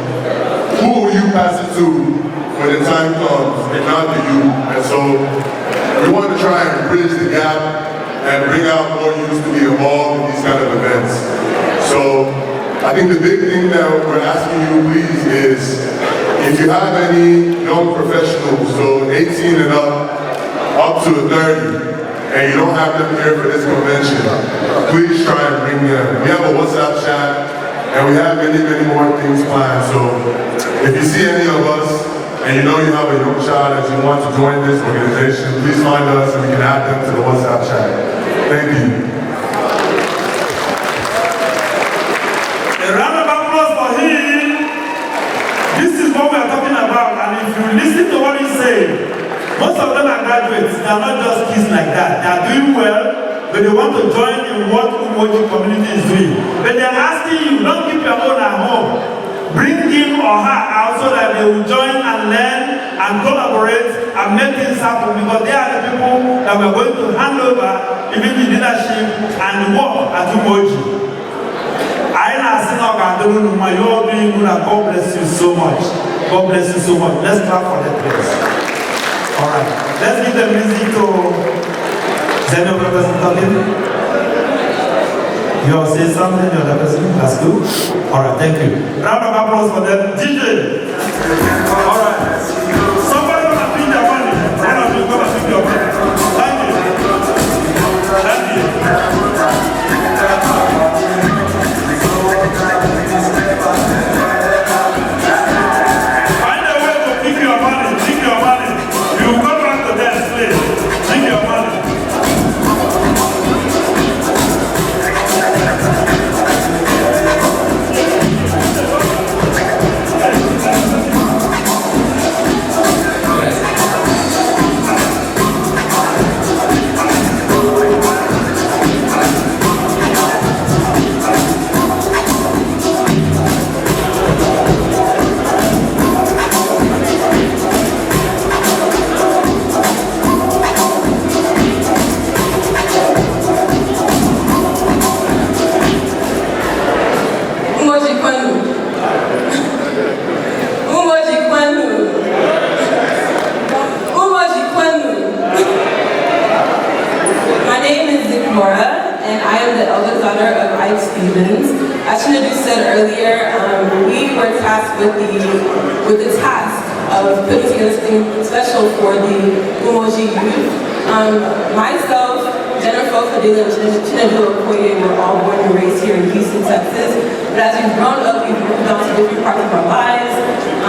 who will you pass it to when the time comes, if not the youth? And so we want to try and bridge the gap and bring out more youth to be involved in these kind of events. So I think the big thing that we're asking you, please, is if you have any young professionals, so 18 and up to 30, and you don't have them here for this convention, please try and bring them. We have a WhatsApp chat, and we have many, many more things planned. So if you see any of us, and you know you have a young child that you want to join this organization, please find us and we can add them to the WhatsApp chat. Thank you. A round of applause for him. This is what we are talking about, and if you listen to what he's saying, most of them are graduates. They are not just kids like that. They are doing well, but they want to join in what Umuoji community is doing. But they are asking you, don't keep your own at home. Bring him or her out so that they will join and learn and collaborate and make things happen, because they are the people that we are going to hand over even the leadership and the work at Umuoji. I na-asị na ọ ga-adịrị unu mma. You all doing good, and God bless you so much. God bless you so much. Let's clap for them, please. All right. Let's give the music to Zeno person talking. You all say something, the other person? That's good. All right, thank you. Round of applause for them. DJ. All right. Somebody gonna pick their money. One of you gonna pick your money. Thank you. Thank you. Find a way to pick your money. Pick your money. You will come back to them, please. Pick your money. Umuoji kwenu. Umuoji kwenu. Umuoji kwenu. My name is Zikora, and I am the eldest daughter of Ike Stevens. As Chinedu said earlier, we were tasked with the task of putting together something special for the Umuoji youth. Myself, Jennifer Fadila, and Chinedu Okoye were all born and raised here in Houston, Texas. But as we've grown up, we've moved on to different parts of our lives.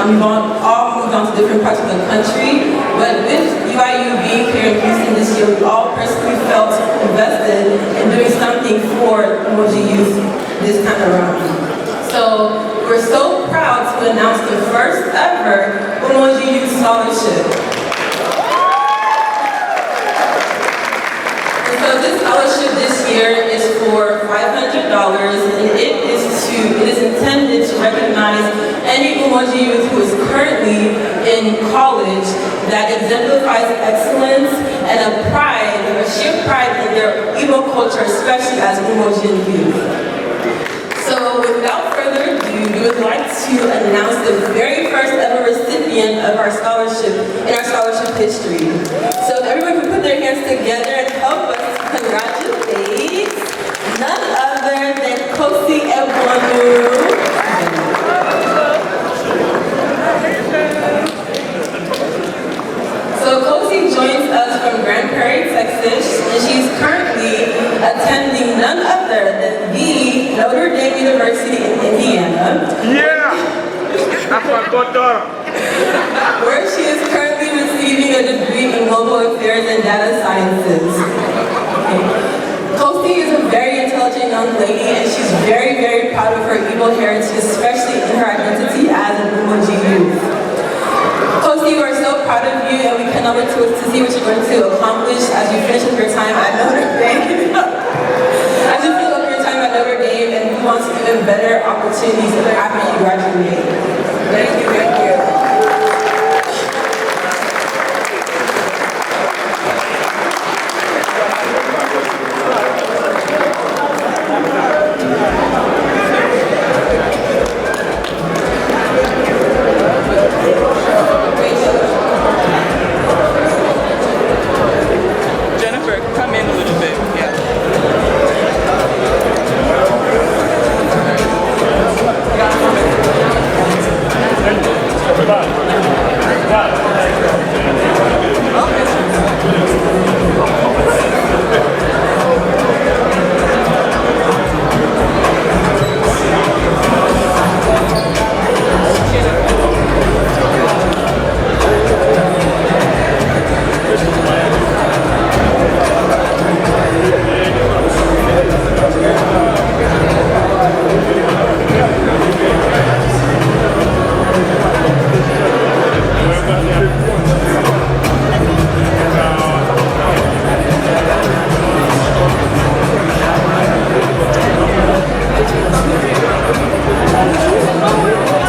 We've all moved on to different parts of the country. But with UIU being here in Houston this year, we all personally felt invested in doing something for Umuoji youth this time around. So we're so proud to announce the first ever Umuoji Youth Scholarship. And so this scholarship this year is for $500, and it is intended to recognize any Umuoji youth who is currently in college that exemplifies excellence and a sheer pride in their Igbo culture, especially as Umuoji youth. So without further ado, we would like to announce the very first ever recipient of our scholarship in our scholarship history. So if everyone can put their hands together and help us congratulate none other than Kosi Ebonu. So Kosi joins us from Grand Prairie, Texas, and she's currently attending none other than the Notre Dame University in Indiana. Yeah! That's my goddaughter. Where she is currently receiving a degree in Global Affairs and Data Sciences. intelligent young lady, and she's very, very proud of her Igbo heritage, especially in her identity as an Umuoji youth. Kosi, we are so proud of you, and we cannot wait to see what you're going to accomplish as you finish up your time at Notre Dame. As you finish up your time at Notre Dame and move on to even better opportunities after you graduate. Thank you, thank you. Jennifer, come in a little bit. Yeah.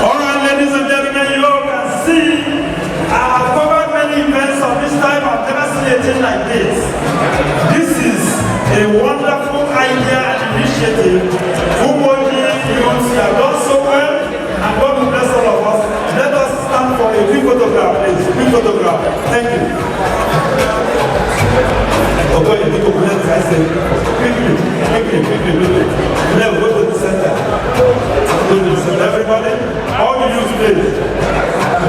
All right, ladies and gentlemen, you all can see I have covered many events of this type. I've never seen a thing like this. This is a wonderful idea and initiative. Umuoji youths have done so well, and God will bless all of us. Let us stand for a quick photograph, please. Quick photograph. Thank you. Okay, you need to bless, I say. Quickly, quickly, quickly, quickly. Now go to the center. Go to the center. Everybody, all the youth, please.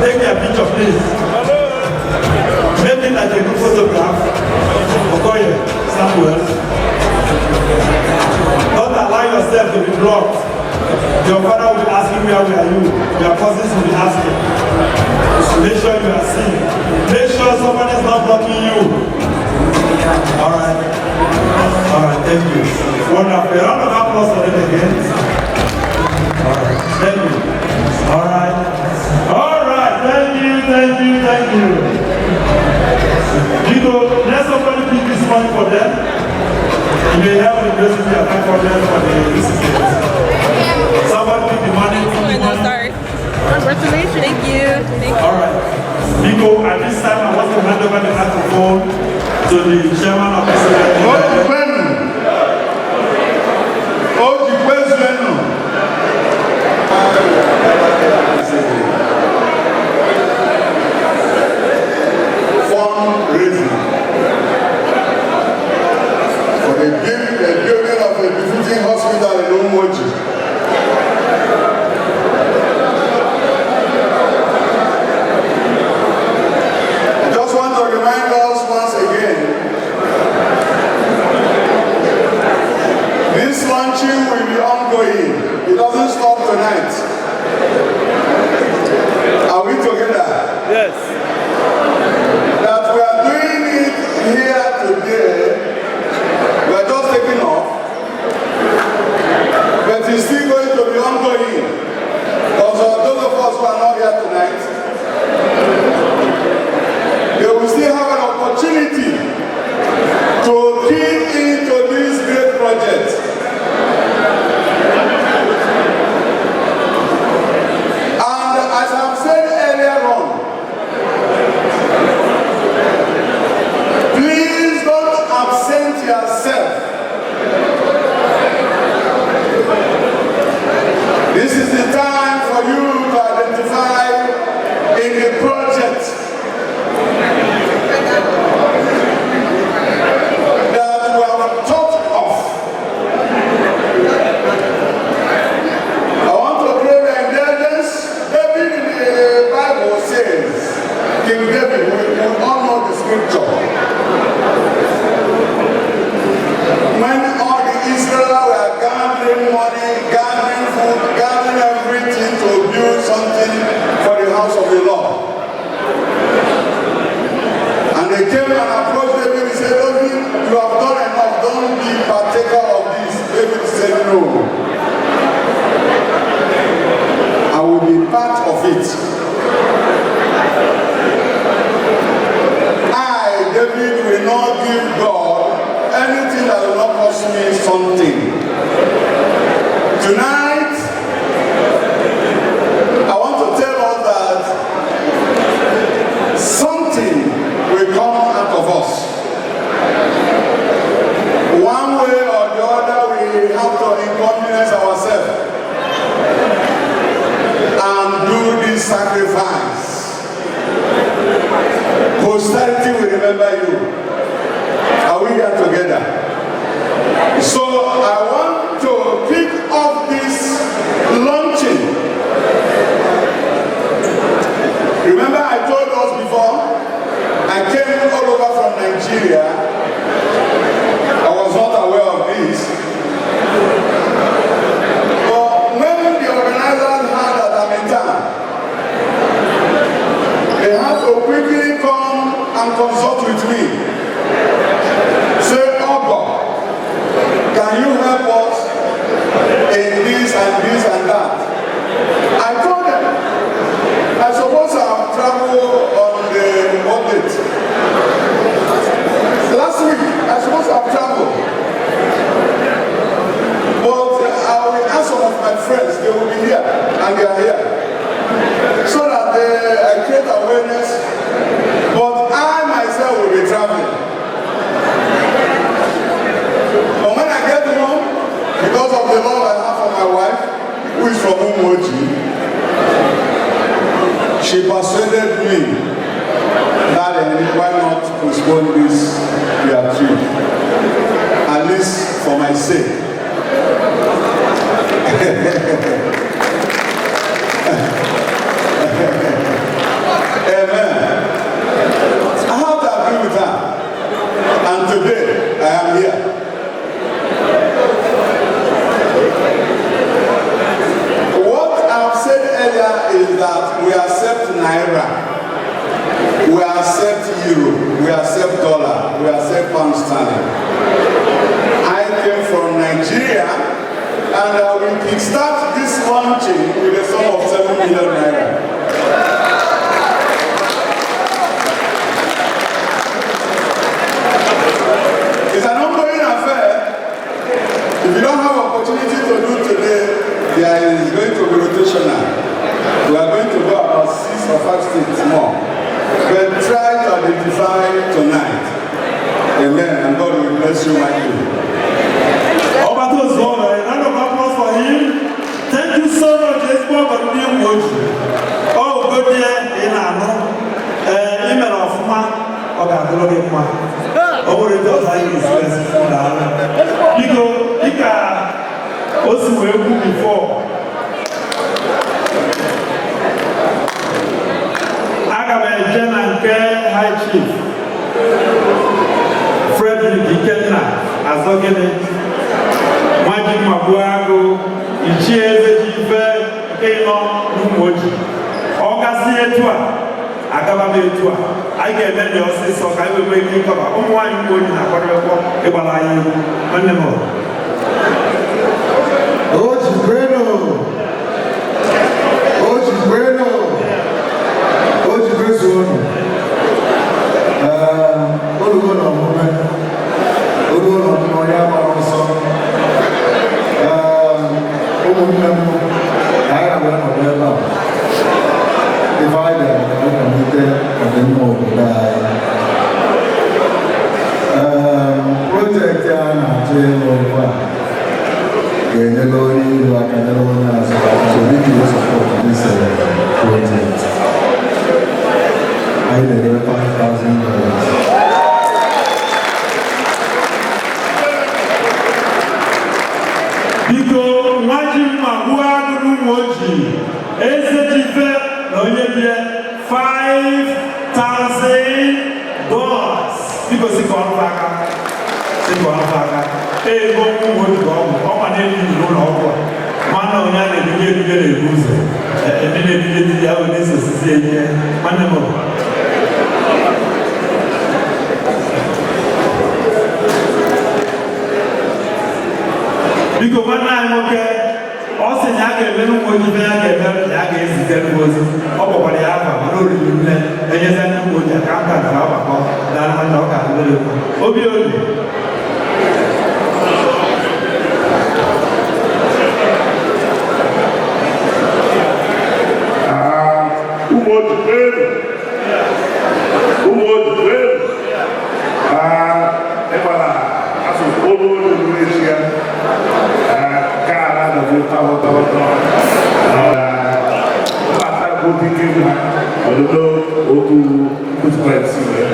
Take their picture, please. Make it like a good photograph. Okoye, Samuel. Don't allow yourself to be blocked. Your father will be asking where were you. Your cousins will be asking. Make sure you are seen. Make sure somebody is not blocking you. All right. All right, thank you. Wonderful. A round of applause for them again. All right, thank you. All right. All right, thank you, thank you, thank you. You know, let's somebody pick this money for them. You may help the graces their 500 for the recipients. Somebody pick the money. Pick the money. Sorry. Congratulations. Thank you. Thank you. All right. Nico, at this time, I want to hand over the microphone to the chairman of the Senate. Fundraising for the building of a befitting hospital in Umuoji. I just want to remind us once again, this launching will be ongoing. It doesn't stop tonight. Are we together? Yes. That we are doing it here today, we are just taking off, but it's still going to be ongoing. Because for those of us who are not here tonight, they will still have an opportunity to key into this great project. And as I've said earlier on, please don't absent yourself. This is the time for you to identify in the project. me something. Tonight, I want to tell us that something will come out of us. One way or the other, we have to inconvenience ourselves and do this sacrifice. Posterity will remember you. Are we here together? So I want to kick off this launching. Remember I told us before, I came all over from Nigeria. I was not aware of this. But when the organizers heard that I'm in town, they had to quickly come and consult with me. Say, "Ogo, can you help us in this and this and that?" I told them, I suppose I've traveled on the what date? Last week, I suppose I've traveled. But I will ask some of my friends, they will be here, and they are here. So that I create awareness, but I myself will be traveling. But when I get home, because of the love I have for my wife, who is from Umuoji, she persuaded me that why not postpone this their trip, at least for my sake. Amen. I have to agree with her. And today, I am here. What I've said earlier is that we accept Naira, we accept Euro, we accept dollar, we accept pound sterling. I came from Nigeria, and I will kickstart this launching with a sum of 7 million naira. It's an ongoing affair. If you don't have opportunity to do today, there is going to be rotational. We are going to go about 6 or 5 states more. But try to identify tonight. Amen. And God will bless you mightily. Ọba tó zọ ọ̀rọ̀, a round of applause for him. Thank you so much, ezigbo ọgọ ndị Umuoji. Ọ ugodie ị na-anụ. Ee, ị mere ọfụma, ọ ga-adịrị gị mma. O nwere ndị ọzọ anyị ga-esi esi daalụ. Biko, dịka o si wee kwu before, aga m eje na nke High Chief Frederick Ikenna Azọgịnị, nwaji mmagbu agụ, ichie eze ji ife nke nọ n'Umuoji. Ọ gasị etu a, agaba m etu a, anyị ga-eme dị ọsịsọ ka anyị wee nwee ike ịkọba ụmụ nwaanyị Umuoji na-akwadebekwa ịgbara anyị egwu. Nwanne m. Oji kwenu! Oji kwenu! Oji kwezuonu! Olugo na omume, olugo na omume onye agbara ọsọ. Ụmụnne m, anyị na-abịa nọdụ ebe a. Ife anyị bịara ka anyị kwalite ọdịmma obodo anyị. Project a na-achọ ịrụ ugbu a ga-enyere onye iru aka, nyere onye azụ aka. So we can support this project. Anyị na-ere $5,000. Biko, nwaji mma gbuo agụ n'Umuoji, eze ji ife na onye bie $5,000. Biko, si ka ọnụ aka, si ka ọnụ aka. Ego Umuoji ka ọ bụ, ọ ma na-ebi n'ụlọ ọgwụ a. Nwanne onye a na-ebinye ebinye na-ebu ụzọ. Ndị na-ebinye ebinye ahụ na-eso osisi enye. Nwanne m. Biko, nwanne anyị nwoke, ọ sị na ya ga-eme n'Umuoji ife ya ga-eme, na ya ga-ezitere m ozi. Ọ kpọkwara ya afa, mana o riri nne, enyezi ndị Umuoji akaụntụ na ọgbakọ, daalụ nwanne, ọ ga-adịrị gị mma. Obi obi. Governor mkpata dike nwa ododo otu kwusikwara si wee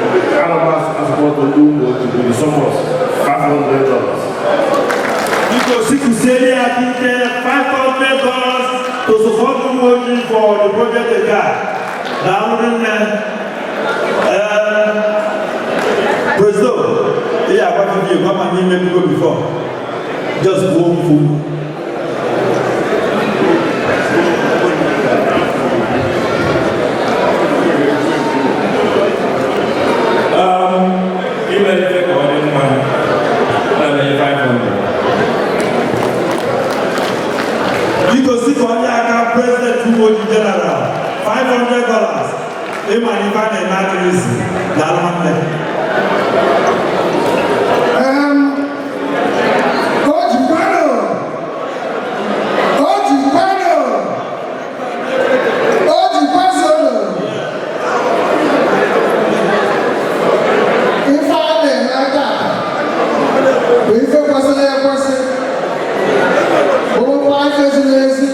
ana m a-support ndị Ụmụoji with the sum of $500. Biko sikusiere ya aka ike, $500 to support Ụmụoji for the project they got. Daalụ nne. President, ihe agwa gị gwa ma n'ime bigo before. Just gbuo mfu. Ime ife ka ọ dị mma na-enye 500. Biko si ka onye aka President Ụmụoji General, $500. Ịma na ife a na-eme adịghị isi. Daalụ nwanne. Ojikwano! Ojikwano! Ojikwazolo! Ife a na-eme taa bụ ife kwesịrị ekwesị, bụrụkwa ife ziri ezi.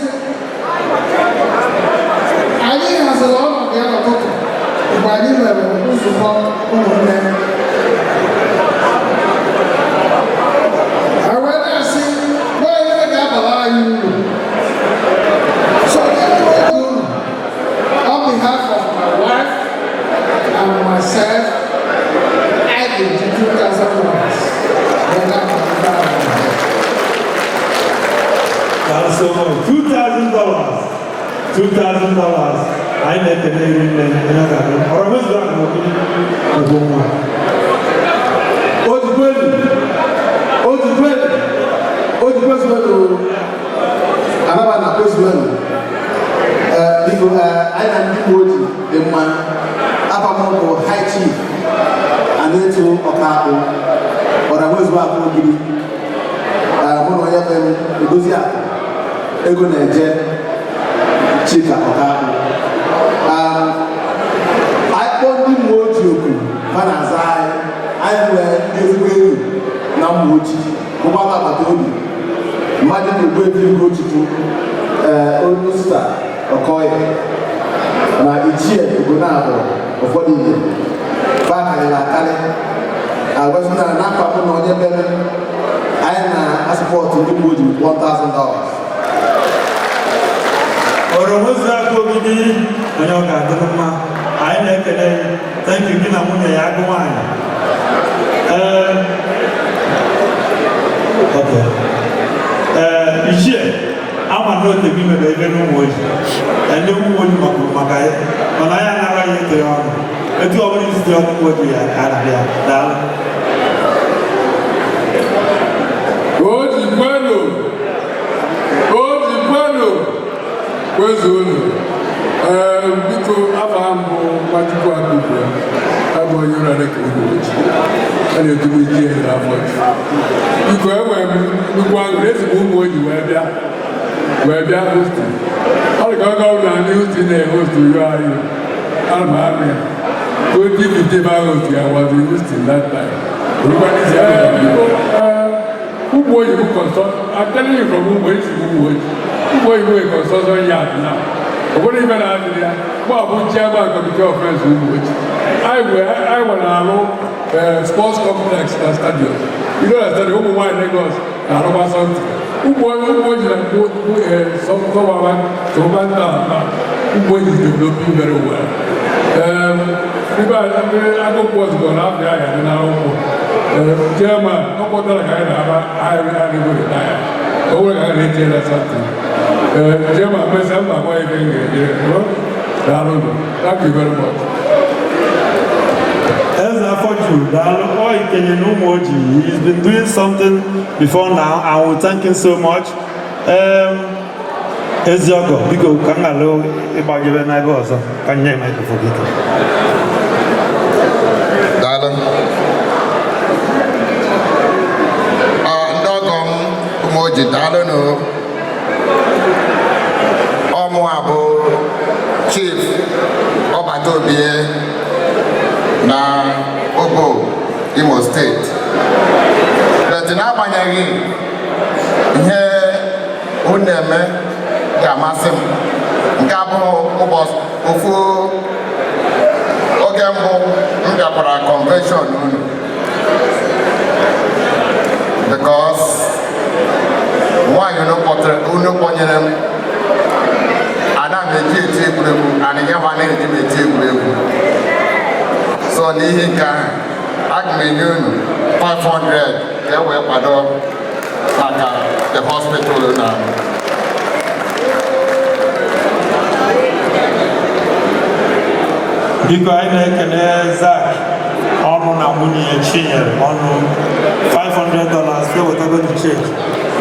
Anyị haziri ọnọdụ ya n'ụtụtụ mgbe anyị mere nzukọ ụmụnne. Anyị wee na-asị na ife ga-abara anyị uru. So, uru, on behalf of my wife and myself, I give you $2,000. Daalụ so much. $2,000. $2,000. Anyị na-ekele iri nne onye ọ ga-abụ. Ọrụ mezu ahụ n'ogbu ugwu nwa. Ojikwelu! Ojikwelu! Ojikwezuelu! Anaba na kwezuelu. Ee, biko, anyị na ndị Ụmụoji dị mma. Afa m bụ High Chief Anetu Ọkakpụ, Ọramwezu Akụ Ogidi. Mụ na onye be m Edozi Akụ Ego na-eje Chika Ọkakpụ. Anyị kpọọ ndị Ụmụoji oku, ha na-aza anyị. Anyị nwere ndị ezigbo enyi na Ụmụoji, bụkwa agbata obi mmadụ na Ogbuefi Ugochukwu, ee, Onusta Okoye na Ichie Ugonabụ, ụfọdụ ihe fa karịrị akarị. Agwazina n'afọ mụ na onye bere anyị na-a-support ndị Ụmụoji $1,000. Oromozu Akụ Ogidi, onye ọ ga-adịrị mma. Anyị na-ekele ya. Thank you, gị na nwunye ya agụ nwaanyị. Ee, okay. Ee, Ichie, ama na ote gị mere ebe n'Ụmụoji. Ndị Ụmụoji maka ya, mana anyị anara ya ete ya ọnụ. Etu ọ bụla isi dị ọnụ Ụmụoji ya ka a na-abịa. Daalụ. Ojikwenu! Ojikwenu! Kwezuonu! Ee, biko, afọ m bụ Nwachukwu Akụkwe, abụ onye ụra dịka Ụmụoji. A na-etugbu ike n'afọ ji. Biko, enwere m nnukwu aṅụrị esi m Ụmụoji wee bịa Houston. Ọ dị ka oge ọbụla ndị Houston na-e-host yu anyị, ana m amị ya. 2015 ahụ host ya was in Houston that time. Orúkọ ní sí ẹ̀. Biko, Ụmụoji bụ construction. I'm telling you from Ụmụoji, si Ụmụoji. Ụmụoji bụ a construction yard now. Obodo ife na-adịrị ya, mụ abụ chairman committee of friends Ụmụoji. Anyị nwere alụ sports complex na stadium. You know that stadium, ụmụ nwaanyị Lagos na-arụkwa something. Ụmụoji na Sọba town now. Ụmụoji is developing very well. Ibe ndị akụkọ ozugbo na afọ ya dị na ụmụ. Chairman, ọ kpọtara ka anyị na-aba anyị adịgo retire. O nwere ka anyị na-etinye na something. Chairman, mesịa mba agwa ife m ga-eje. Daalụ. Thank you very much. Eze Afoju, daalụ. Ọ ikenye na Ụmụoji. He's been doing something before now and we thank him so much. Eziọgọ, biko, ka m ghara ịgbagebe n'ebe ọzọ, ka m nye microphone gị. Daalụ. Ndị ọgọ m Ụmụoji, daalụnụ. Ọmụ a bụ Chief Ọbata Obie na Obo, Imo Steeti. But n'agbanyeghị ihe unu na-eme Ga-amasị m nke abụghị ụbọchị ofu oge mbụ m bịakwara convention unu, because nwaanyị unu kpọtere, unu kpọnyere m, ana m eji eti egwuregwu, anịnya nwa na-eji m eti egwuregwu. So n'ihi nke ahụ, aga m enye unu 500 ka e wee kwado maka the hospital na Biko, anyị na-ekele Zak ọnụ na nwunye ya Chinyere ọnụ $500. Ewetago the check.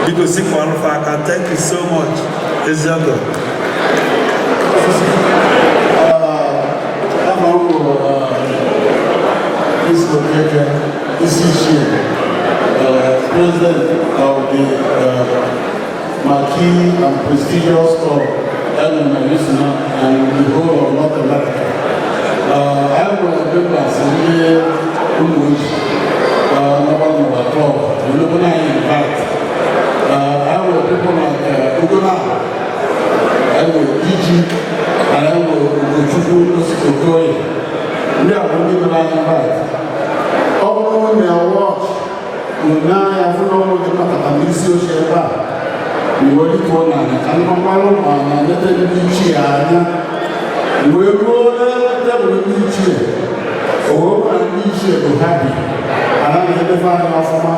Biko, sikwa ọnụ fa aka. Thank you so much, eziọgọ. Aha m bụ Chris Okeke, isi ichie, President of the Marquee and prestigious club LMA and the whole of North America. I nwere members ndị Ụmụoji nọkwa n'ụwa club, we na invite. I nwere people like Ugona, I nwere DG, and I nwere Ugochukwu Okoye. Ndị a bụ ndị mere anyị invite. Ọ bụrụ na watch n'anya fụ na ụmụ dị makata n'isi oche ebe a, mgbe dịka n'ala ka nnọkwarụ ma na nleta ndị ichie anya, wee ruo tebụl ndị ichie, o wee na ndị ichie bụ ha bi ala na-emefe anya ọfụma,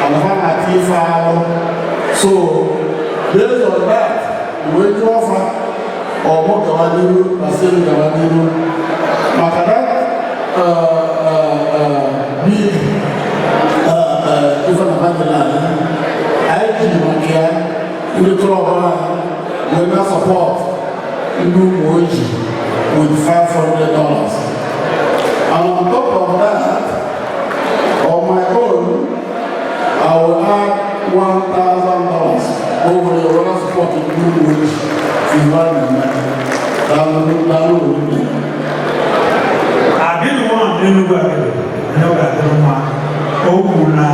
alafa na-ata ife alụ. So based on that, wee jụọ fa ọmụ gawa n'iru na sị m gawa n'iru maka that big ife na ha anyị ji maka ya. Ndị club anyị wee na support ndị Ụmụ Ojii with $500, and on top of that, on my own, I will add $1,000 over the other support ndị Ụmụ Ojii ife a na-eme. Daalụ, daalụ oriri. Agịnị nwa n'Enugwu agịnị onye ọ ga-adịrị mma. O kwuru na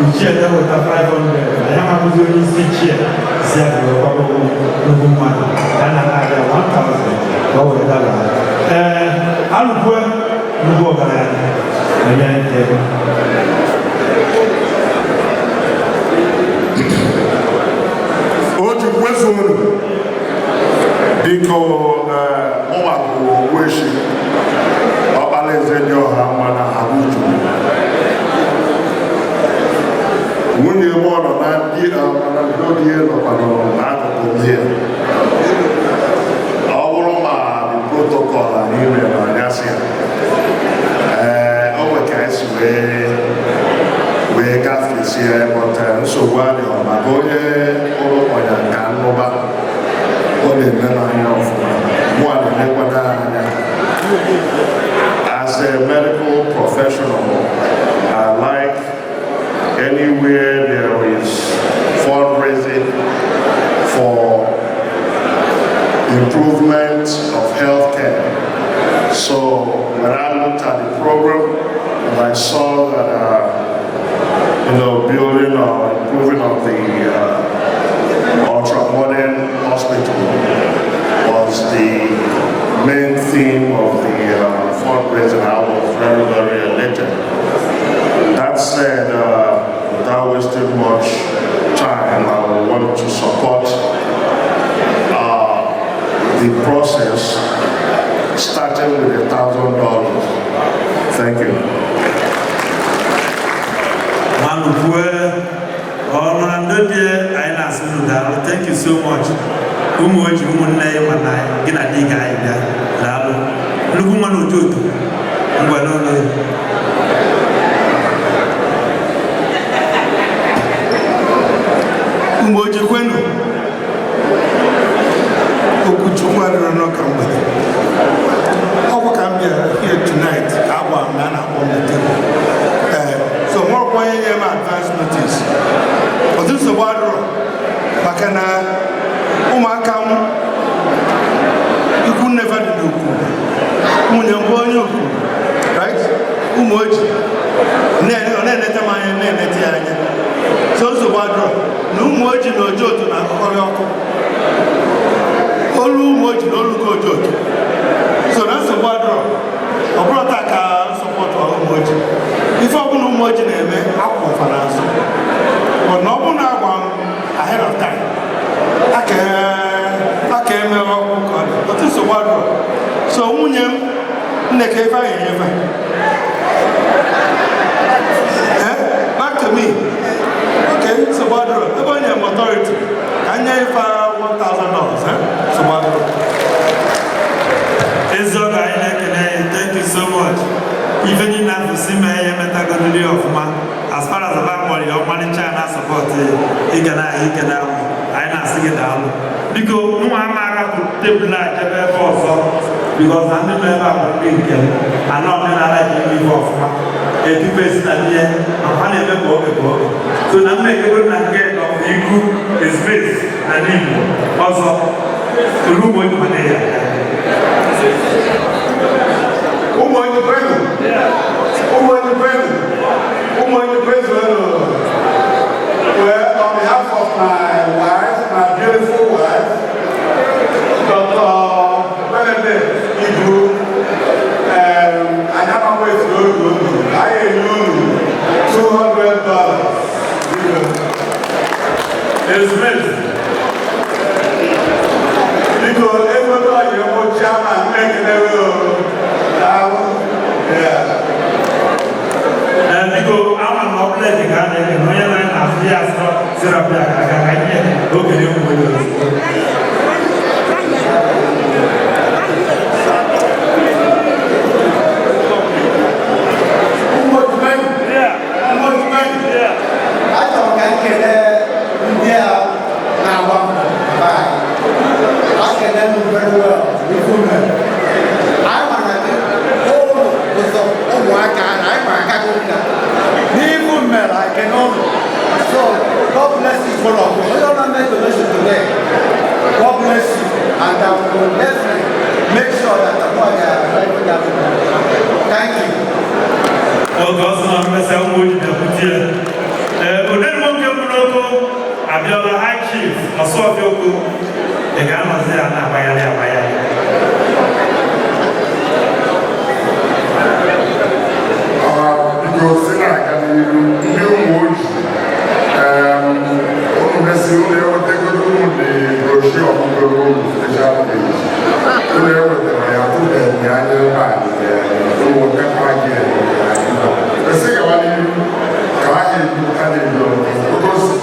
ichie na-eweta 500 na ya mabụzi onye isi ichie si ya wee kwago nnukwu mmadụ ya na abịa 1000 ka o wee daba. Ee, alụkwe nnukwu ọgaranya onye nke Oji kwezuonu. Biko, mụnwa bụ Ogbueshi Ọkpalaeze dị ọha mma na Abuja. Nwunye m ọ nọ na ndị na ndị nọkwanụ n'akụkụ ndị a. Ọ bụrụ ma the protocol anyị mere n'anyasị ya, ee, o nwe ka anyị si wee gafesie, but nsogbu adịghị maka onye ụlọ ọnya ka nnụba ọ na-eme n'anya ọfụma, mụ a na-enekwado anya. As a medical professional, I like anywhere there is fundraising for improvement of healthcare. So when I looked at the program and I saw that building or improving of the ultra-modern hospital was the main theme of the fundraising, I was very, very elated. That said, without wasting much time, I want to support the process, starting with $1,000. Thank you. Manukwe ọnụ na ndị dị anyị na-asị unu daalụ. Thank you so much. Ụmụ oji ụmụnne ya ma na gị na di gị anyị bịa. Daalụ, nnukwu nwa na otu ngwa n'ụlọ. Mgbe o jikwenu okwuchukwu adịrọ n'ọka mgbede ọkwa ka m bịara here tonight ka a gwara m na a na-akpọ m na tebụl. Ee, so nwerekwa onye nye m advance notice. Ọtụ nsogbu adịrọ maka na ụmụaka m ikwu nne fa dị n'okwu, nwunye m bụ onye okwu, right? Ụmụ oji ọ na-enete m anya, na-enete ya anya. So nsogbu adịrọ na ụmụ oji na oji otu na-akọkọrị ọkụ. Ụmụoji na olugo ojoto. So na nsogbu adịrọ. Ọ bụrụ taa ka support Ụmụoji. Ife ọbụla Ụmụoji na-eme akwụ ụfa n'azụ. But na ọ bụrụ na agwa m ahead of time, aka emewe ọkụ ka ọ dị. Otu nsogbu adịrọ. So nwunye m nneke ife anyị enyefe. Eh? Back to me. Okay, nsogbu adịrọ. Ebe onye m authority, ka nye ife $1,000. Eh? Nsogbu adịrọ. Eziọgọ, anyị na-ekele ya. Thank you so much. Ife niile afọ si mee ya emetagodiri ya ọfụma. As far as aba kpọrọ ya ọmalịcha na support ya, ịga na ahụ ike na ahụ, anyị na-asị gị daalụ. Biko, nwa ama arapụ tebụl a jebe ebe ọzọ, because na ndị nọ ebe a bụ ndị nke m anọ omenala ji ime ife ọfụma etupu esi na ihe ma ha na-eme kwa oge kwa oge. So na mma ekego na nke Dr. Igu Ezmes na n'Igbo ọzọ olu ugbo ojikwana ya. Ụmụoji kwenu! Ụmụoji kwenu! Ụmụoji kwenu! Well, on behalf of my wife, my beautiful wife, Dr. Benedict Igu, I have a way to go to. I owe you $200. Ezmes. Biko, ezigbo ọyị mụ chairman na-ekelewe o. Daalụ. Yeah. Ee, biko, ama na ọbụla dị ka a na-eke na onye na na-asụ ya asọ sirapịa ka ka ka ihe okenye ụmụ ozugbo. Achọrọ ka m kelee ndị a na-agba mbọ be anyị. Akele m very well ifu mere. Anyị mara gị ụlọ ụzọ ụmụaka na anyị ma agaghị ụka. N'ifu mere anyị kene ụlọ. So God bless each one of you. Onye ọbụla make donation today, God bless you, and I will definitely make sure that the boy are. Thank you. Oge ọsọ na mmesịa ụmụ oji bịakwute ya. Ee, odenigbo nke mbụ n'oko abịala. High Chief Ọsụọfịa Oko, ị ga-anọzi ya na-agbagharị agbagharị. Biko, si na-aga n'iru, ndị ụmụ oji, unu mesị unu ewetagodo unu dị brochure ọgụgụrụ unu special page unu ewetara ya tụbeghị ya anya ebe a. Unu wetakwa gị esi gawa n'iru ka ha ga-ebupụta n'elu ogosi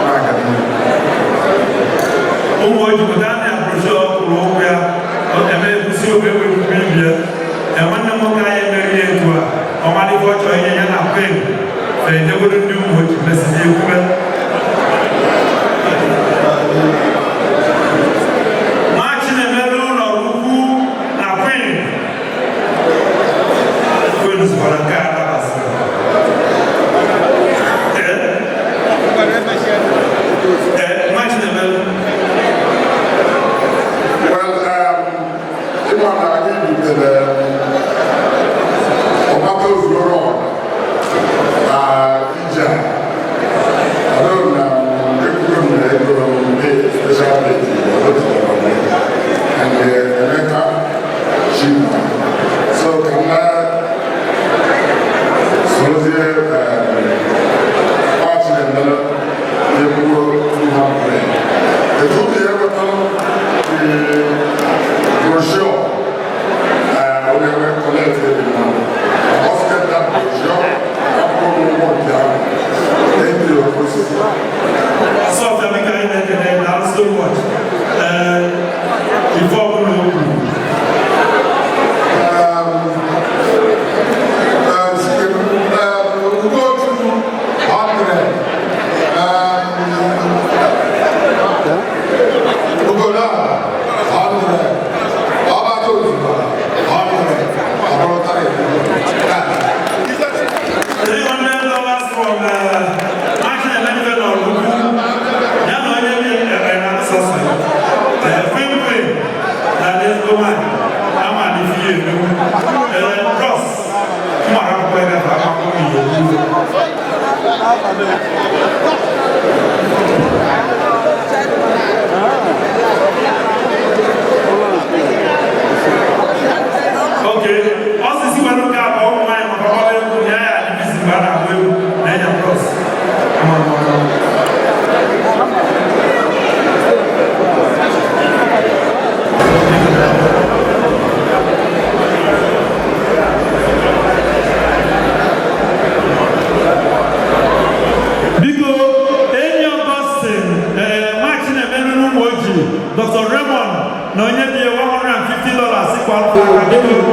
na-aga n'iru. Ụmụ oji pụta na brochure kwụrụ ụgwọ ya eme ekwusi oge ewe ibie. Ee, nwanne m nwoke anyị emeghị ya etu a ọmalite ọ chọrọ inye ya na kwen fejegodo ndị ụmụ oji mesizi ekwube. Nwa Chinemere ụlọ ukwu na Queen Queen zụkwara nke a dabasịrị. Ee, nwa Chinemere. Well, ịma na anyị butere ọgbata ozuoro na ije a. Ọdụ na ekwuru m na ego m special plate and Emeka Chima. So ka m na sorozie ọchị na-emere na-ekwuo 200. Etu ka ewetara the brochure, we will collect every month. I must get that brochure. I'm going to work down. Thank you. Ọsọfịa, biko, anyị na-ekele, daalụ so much. Ee, ife ọbụla o kwuru. Ugochukwu, 100. Ugola, 100. Ọbata Ozugbo, 100. Ọbụrụta. $300 from Martin Emmanuel Oluku. Ya na onye bi na asọsọ. Queen Queen na ezigbo nwanyị ama na ife ya emegbu. Ee, Ross mara akwụkwọ ebe a akwụkwọ ihe ekwu. alfa aka biko.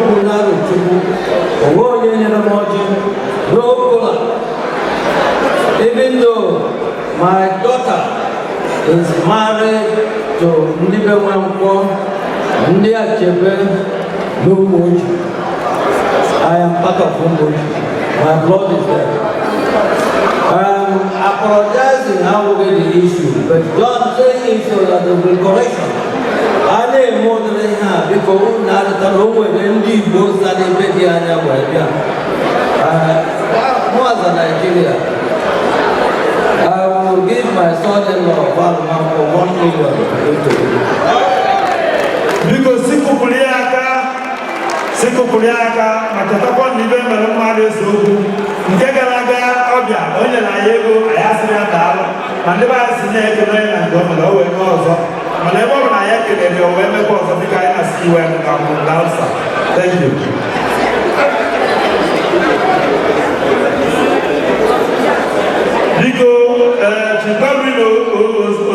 Onwe onye nyere m ọjị no kola. Even though my daughter is married to ndị be Nwankwọ, ndị Achebe n'Ụmụoji. I am part of Ụmụoji. My blood is there. Apologizing abụghị the issue, but John saying so that there will be correction. A na-eme ụdịrị ihe a biko unu na-arịta na o nwere ndị Igbo zara ebe dị anya wee bịa. Mụ as a Nigeria, I will give my son-in-law Val Nwankwọ 1 million to go to. Biko sikụpụrụ ya aka, sikụpụrụ ya aka, ma chetakwa na ibe mere mmadụ ese okwu nke gara aga ọbịa o nyere anyị ego anyị asịrị ya daalụ ma ndị be anyị si na-ekele onye na nke o mere o wee mee ọzọ mana ebe ọ bụ na anyị ekelere ya o wee mekwa ọzọ biko anyị na-asị iwe ka mbụ daalụ sir. Thank you. Biko Chief Godwin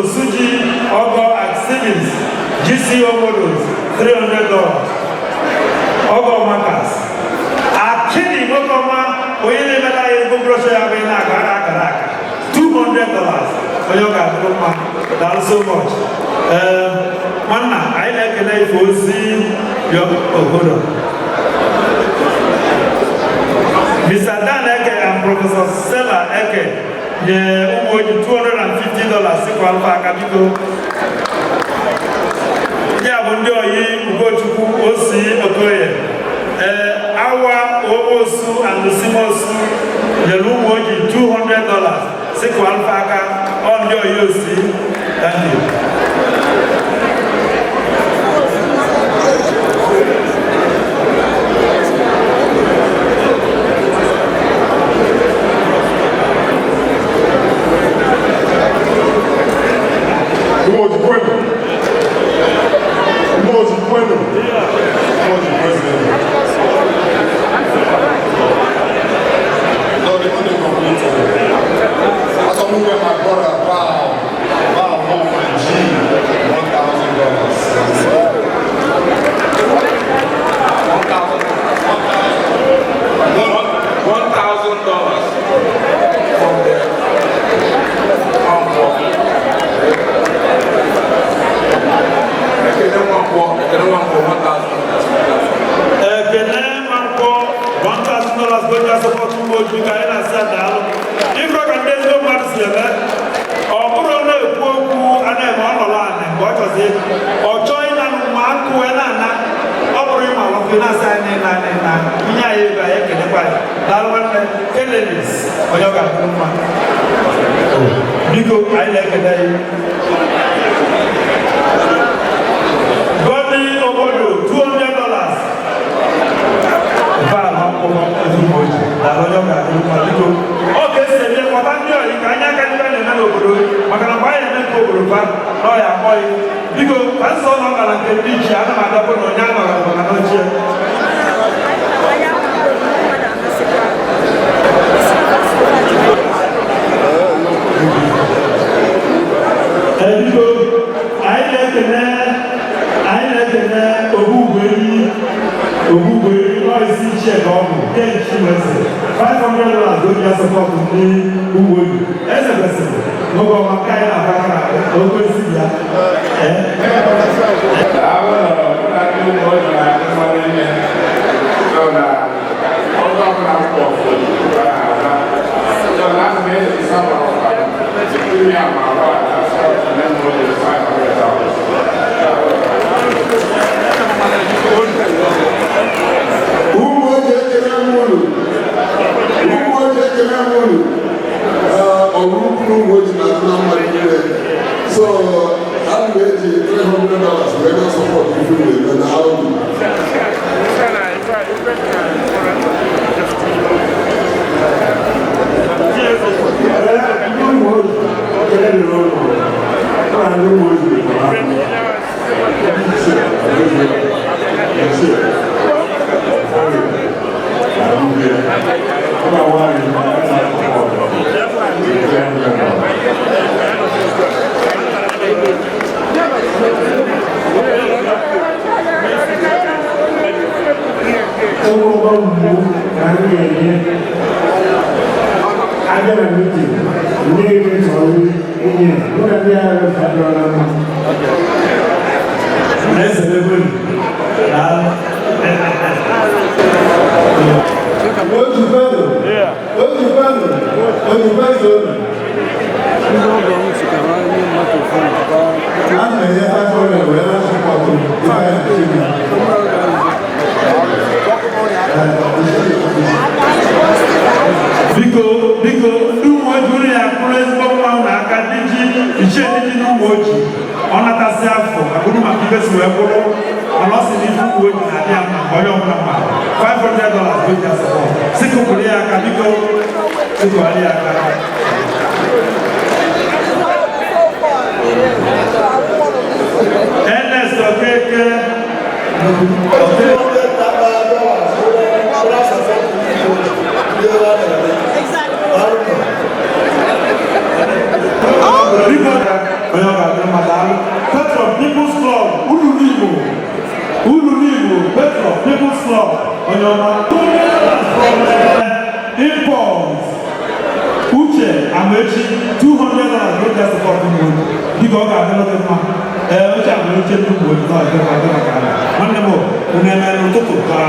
Osuji Ogo at Stevens GCO Models $300. Ogo Makas Akini nwoke ọma onye na-emela ya ego brọshọ ya bụ ị na-aga aka akara aka $200 onye ọ ga-adịrụ mma. Daalụ so much. Nwanna anyị na-ekele ife ozi obodo Mr. Dan Eke and Professor Stella Eke nye Ụmụoji $250 sikwa alfa aka biko. Ndị a bụ ndị oyi Ugochukwu Osi Okoye. Awa Omosu and Osimosu nyere Ụmụoji $200 sikwa alfa aka ọ ndị oyi Osi. Thank you. Ụmụoji kwenu. Ụmụoji kwenu. Ụmụoji president. No, they couldn't complete it. I thought we were my brother, wow. Wow, oh my G, $1,000. $1,000 from the Nwankwọ. Ekene Nwankwọ, Ekene Nwankwọ, $1,000. Ekene Nwankwọ, $1,000 go just support Ụmụoji ka anyị na-asị daalụ. Ifro ka ndị ezigbo mmadụ si eme, ọ bụrụ na-ekwu okwu a na-eme ọ nọrọ anị mgbe ọ chọzi ọ chọọ ịna ma akụ ya na-ana ọ bụrụ ịma nwoke na-asị anyị na na inye anyị ego anyị ekelekwa ya. Daalụ nwanne Kelelis onye ọ ga-adịrụ mma. Biko anyị na-ekele ya. Godly Obodo $200. Val Nwankwọ Ụmụoji daalụ onye ọ ga-adịrụ mma biko. Ọ ga-esi eme kpọta ndị oyi ka anyị aka ndị na-eme n'obodo maka na mgbe anyị na-eme nke obodo fa na ọ ya akpọghị biko ka nsọ na ọ gara nke ndị ichie ana m adapụ na onye anọghị maka na ochie. Biko anyị na-ekene Ogbugbueyi Ogbugbueyi ọ isi ichie ka ọ bụ nke Chinweze $500 go just support ndị Ụmụoji. Eze kwesịrị n'oge ọma nke anyị na-aba aka na okwu esi ya. Ụmụoji ekele m unu. Ụmụoji ekele m unu. Ọrụ ukwu na Ụmụoji na-adị na mmadụ niile. So, ana m eji $300 wee na support ife unu eme na unu. Ndị Ụmụoji ekele dịrị unu. Ọ na ndị Ụmụoji. ga-enye abịa na meeting ndị iri chọrọ inye mụ na ndị agha adịrọ na mma. Na-eselebe. Oji kwenu, oji kwenu, oji kwenu. A na-enye 500 wee na-asọpọtụ ife anyị na-achị. Biko, biko, ndị ụmụ ojii, unu ya akụrụ ezigbo nwa unu aka. Ndị ji ichie, ndị ji n'ụmụ ojii, ọ natasị afọ akụrụ maka ibe si wee bụrụ, mana ọ sị na ife ụmụ ojii na-adị ya mma ka onye ọbụla mma. $500 bụ eji asọpọ si kụpụrụ ya aka. Biko, tụgharị ya aka. Ernest Okeke. Biko, onye ọ ga-adị mma, daalụ. Petro People's Club, ulu n'Igbo, ulu n'Igbo, Petro People's Club, onye ọma. $200 from Impulse Uche Amechi, $200 bụ eji asọpọtụ ụmụ ojii. Biko, ọ ga-adịrị gị mma. Ee, Uche Amechi, ndị ụmụ ojii nọ ebe maka maka ala. Nwanne m, unu emere n'ụtụtụ ka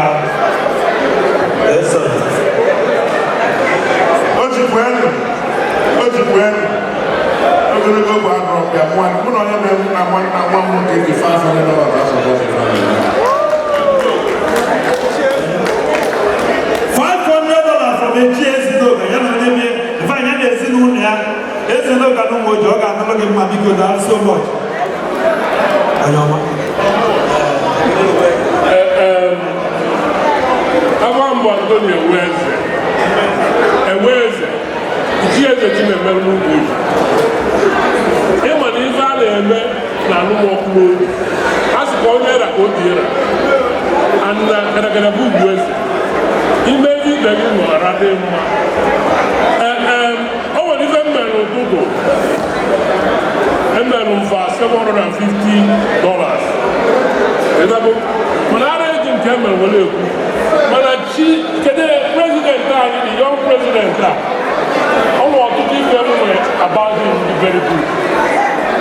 eso. Ojikwenu, ojikwenu, ogologo bụ agụrụ bịa mụọ mụ na onye mere na nwa na nwa m nwoke ji $500 asọpọtụ. $500 from Echi Ezinoga, ya na onye bie ife anya na ezinụlọ ya, Ezinoga na ụmụ ojii, ọ ga-adịrị gị mma. Biko, daalụ so much. Onye ọma. Agwa mbụ Antonio Eweze, Eweze, Ichie Eze Chinemere n'ugbo oji. Ịma na ife a na-eme na alụmọkụ n'obi. A sị ka onye ra ka obi ra. Ana gara bụ ugwu eze. Ime ibe gị nọrọ dị mma. Ee, o nwere ife m mere n'ụtụtụ. Emere m fa $750. Ịdago? Mana ara eji nke emere were ekwu. Mana chi kedu president anyị, the young president a, ọ nwere ọtụtụ ife m nwere about him dị very good.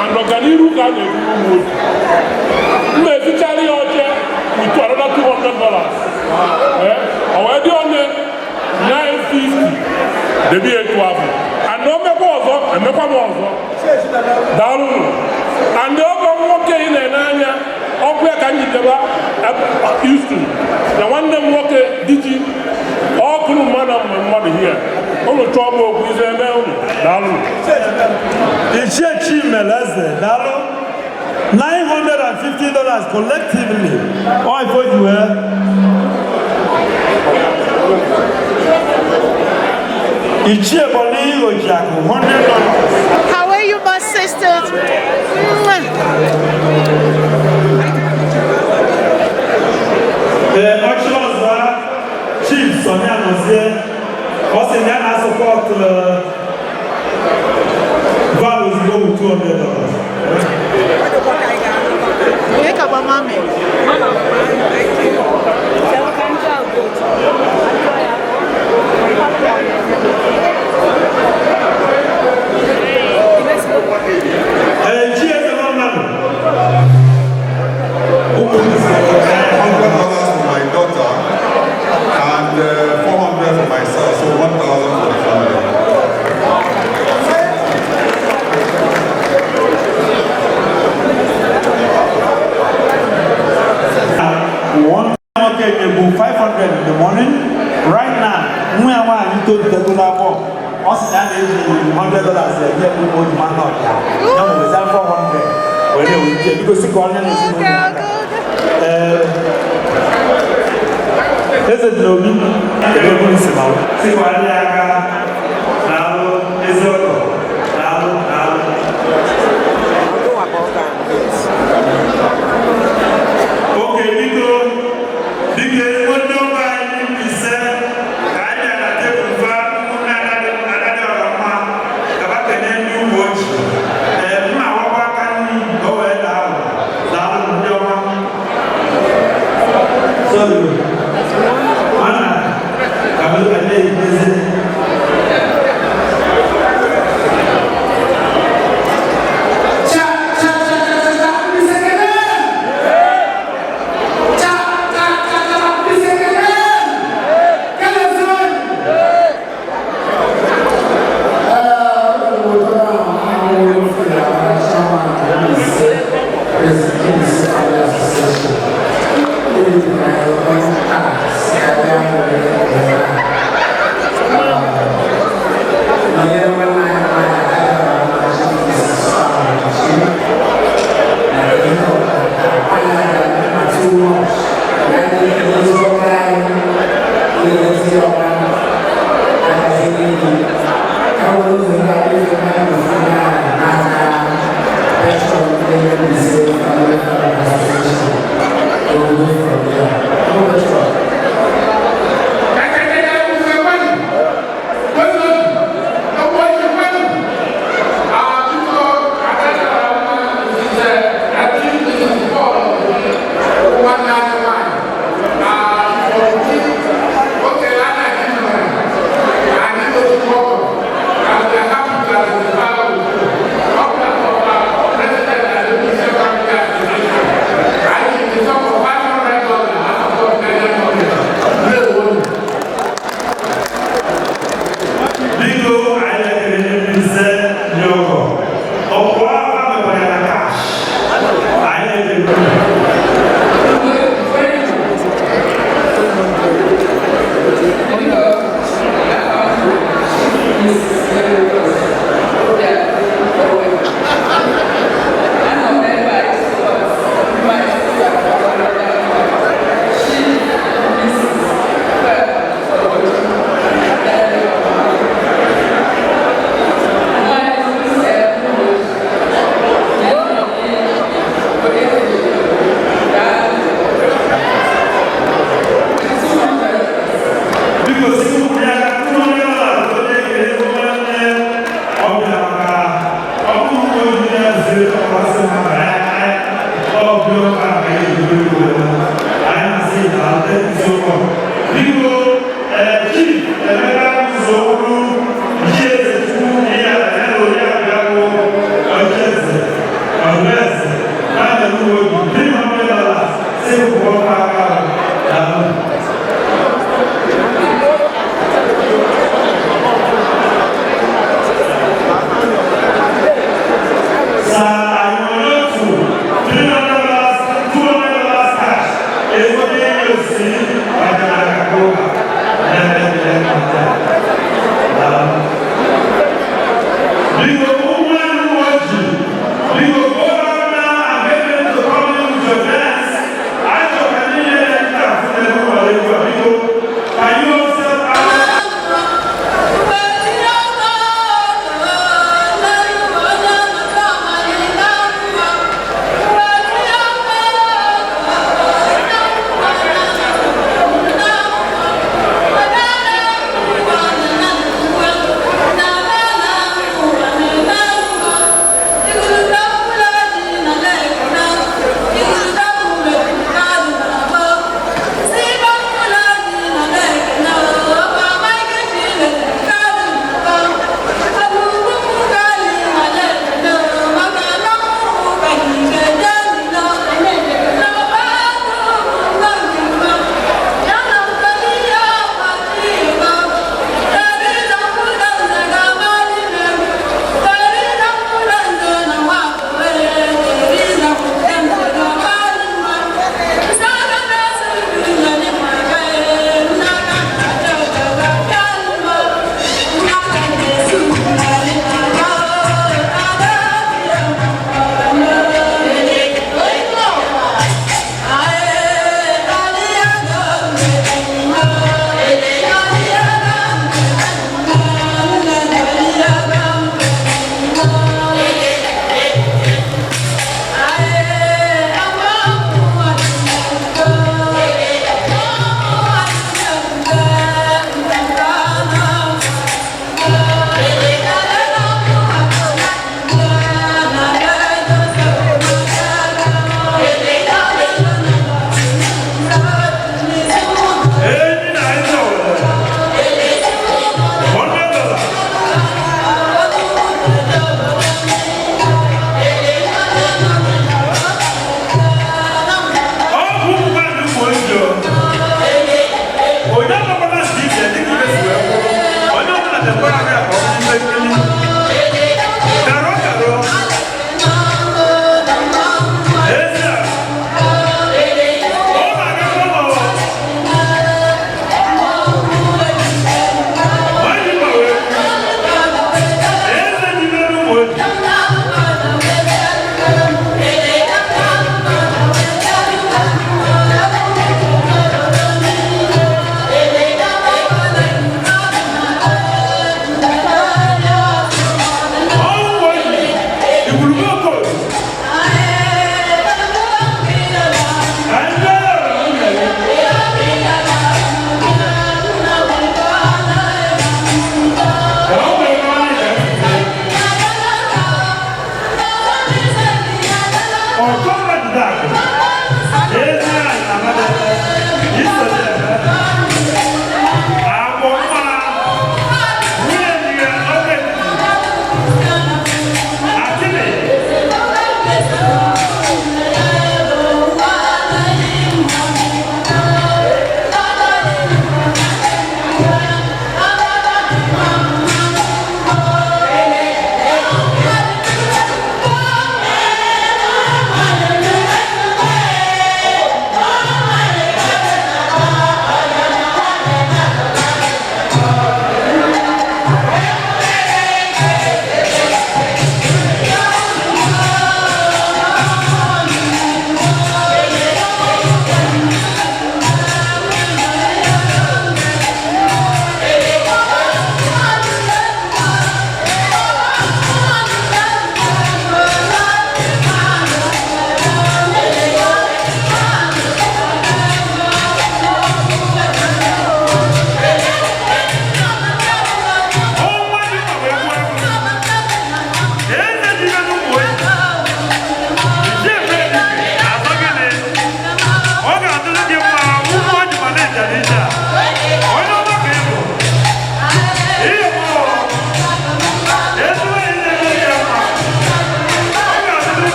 And ọganiru ka a na-ekwu ụmụ otu. M na-etichara ya oche with another $200. Ọ wee dị onye 950 debi etu afọ. And o mekwa ọzọ, emekwa m ọzọ. Daalụnụ. And ọgọ m nwoke ị na-ene anya, ọkụ ya ka m jideba Houston. Na nwanne m nwoke diji ọkụrụ mmadụ mgbe mmadụ hie. Unu chọọ m okwu ife eme unu. Daalụnụ. Ichie Chimeleze, daalụ. $950 collectively. Ọ ife o ji wee. Ichie Bọ̀lí Ojiakụ, $100. How are you, my sisters? Mwah. Ee, Ọchịlọzọ Chief Sọnị Anọzie, ọ sị na ya na-asọpọtụ Val ozugbo with $200. Wake up, mommy. Ee, Chi Eze nọ mmadụ. $100 for my daughter and 400 for myself, so 1,000 for the family. One nwoke bụ 500 in the morning. Right now, nwa ya nwaanyị tolitegolo abụọ, ọ sị na ya na-eji $100 enye ụmụ ojima na ọbịa ya nwere 400 were ewete. Biko, sị ka onye na-ezinụlọ ya aka. Ee, eze dị n'obi ebe eburu si ma sịkwara ya aka. Na-alụ ezi ọgọ, na-alụ, na-alụ. Oke, biko, biko, ezigbo ndị ụka anyị ise ka anyị bịara na tebụl fa ụmụnne anaghị ọra mma ka ba kenye ndị ụmụ ojii. Ee, mma awakwa aka nri ka o wee daa ahụ. Daalụ, ndị ọma. Sorry. Mana ka m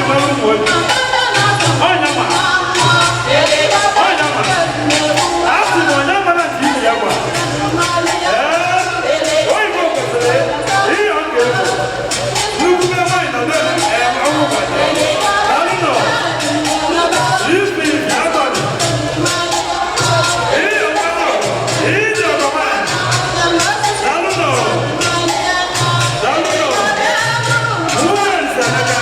eji mara ụmụ oji. Ọnya ma. Ọnya ma. A sị na onye mara nke ibe ya gwa. Ee, oyibo kwesịrị ihe ọ ga-ebu. Nnukwu nwaanyị nọ na-eme ọnwụ banye. Daalụ nọ. Ifi abalị. Ihe ọgbara ihe ọgbara nwaanyị. Daalụ nọ. Daalụ nọ. Nwunye Nsemeka.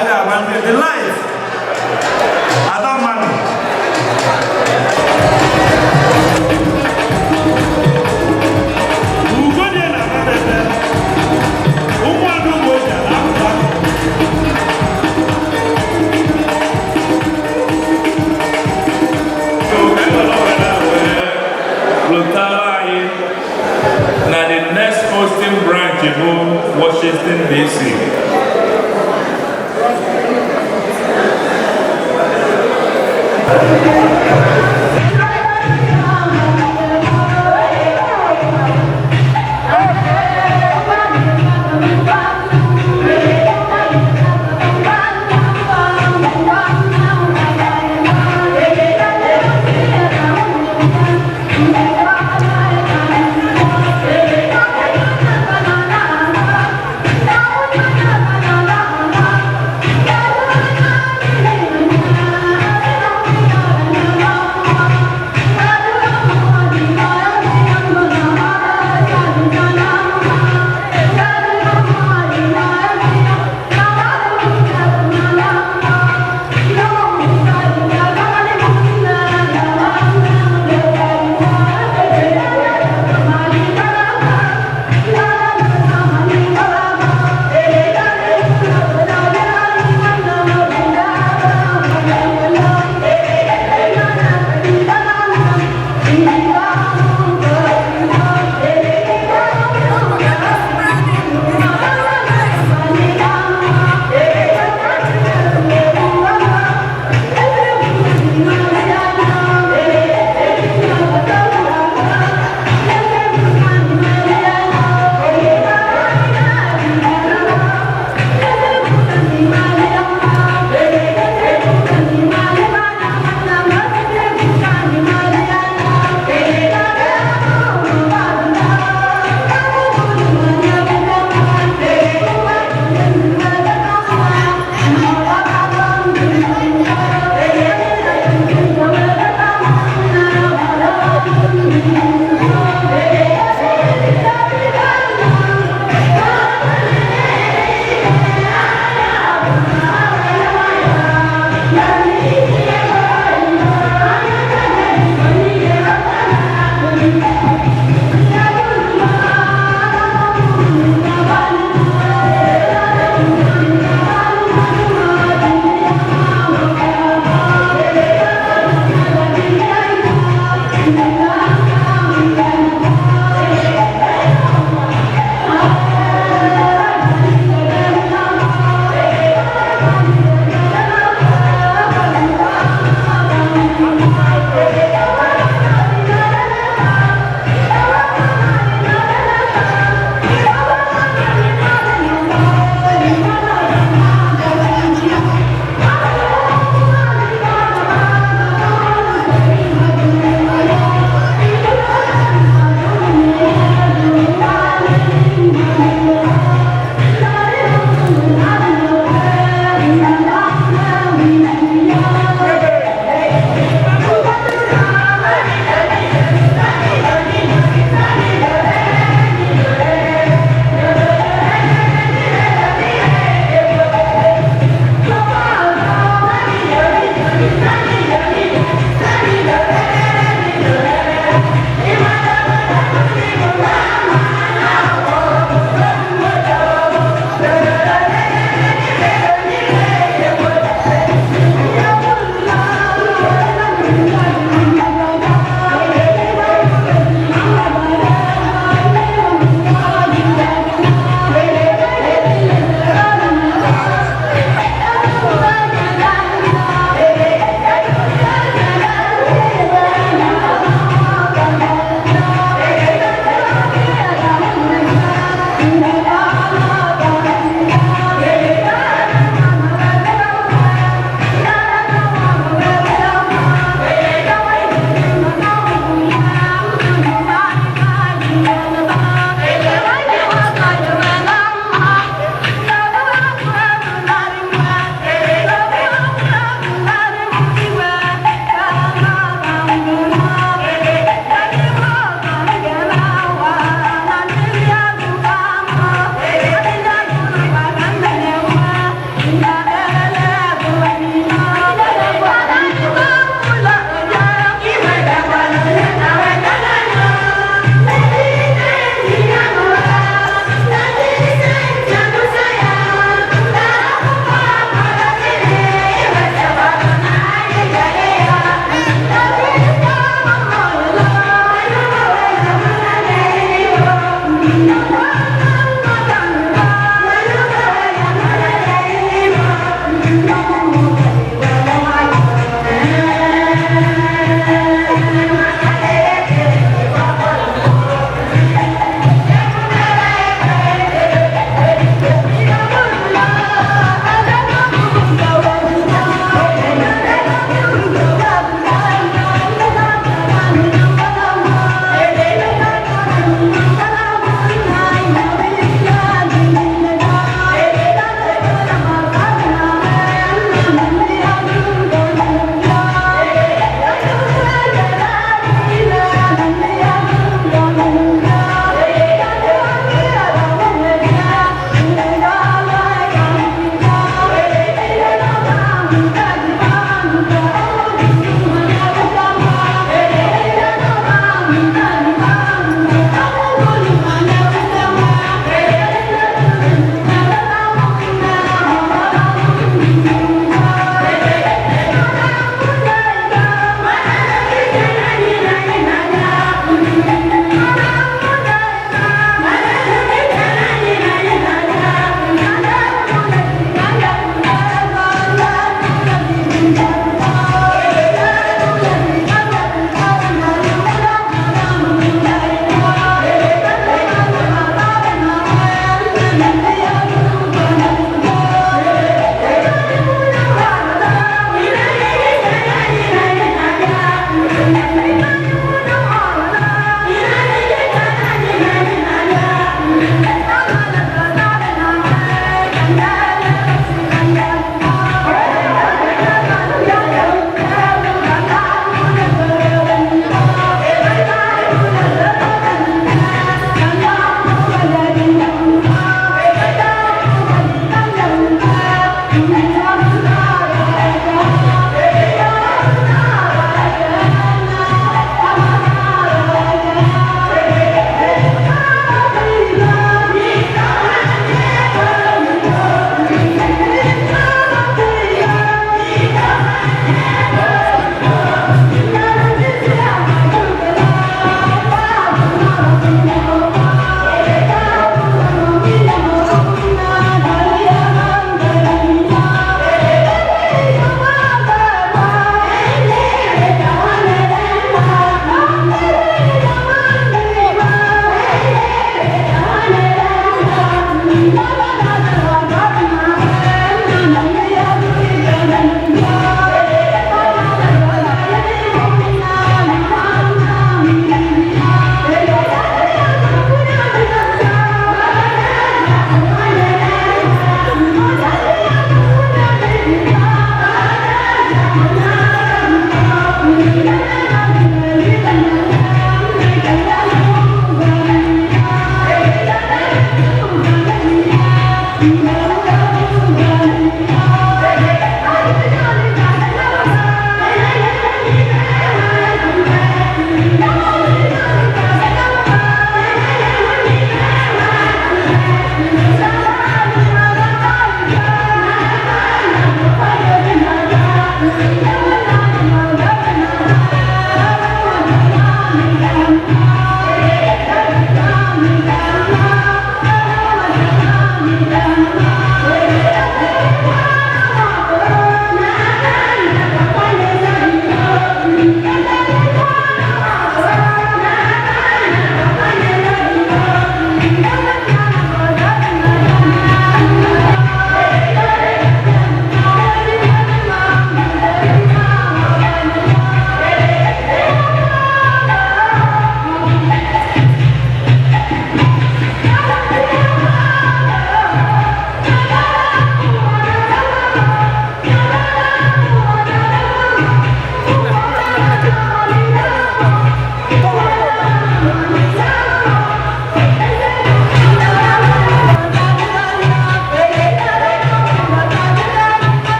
Anyị ga-agba ndị the life. Ada mmadụ. Ugodie na Abadebe. Ụmụada Ụmụoji na-apụta. So, lụtara anyị na the next hosting branch bụ Washington DC.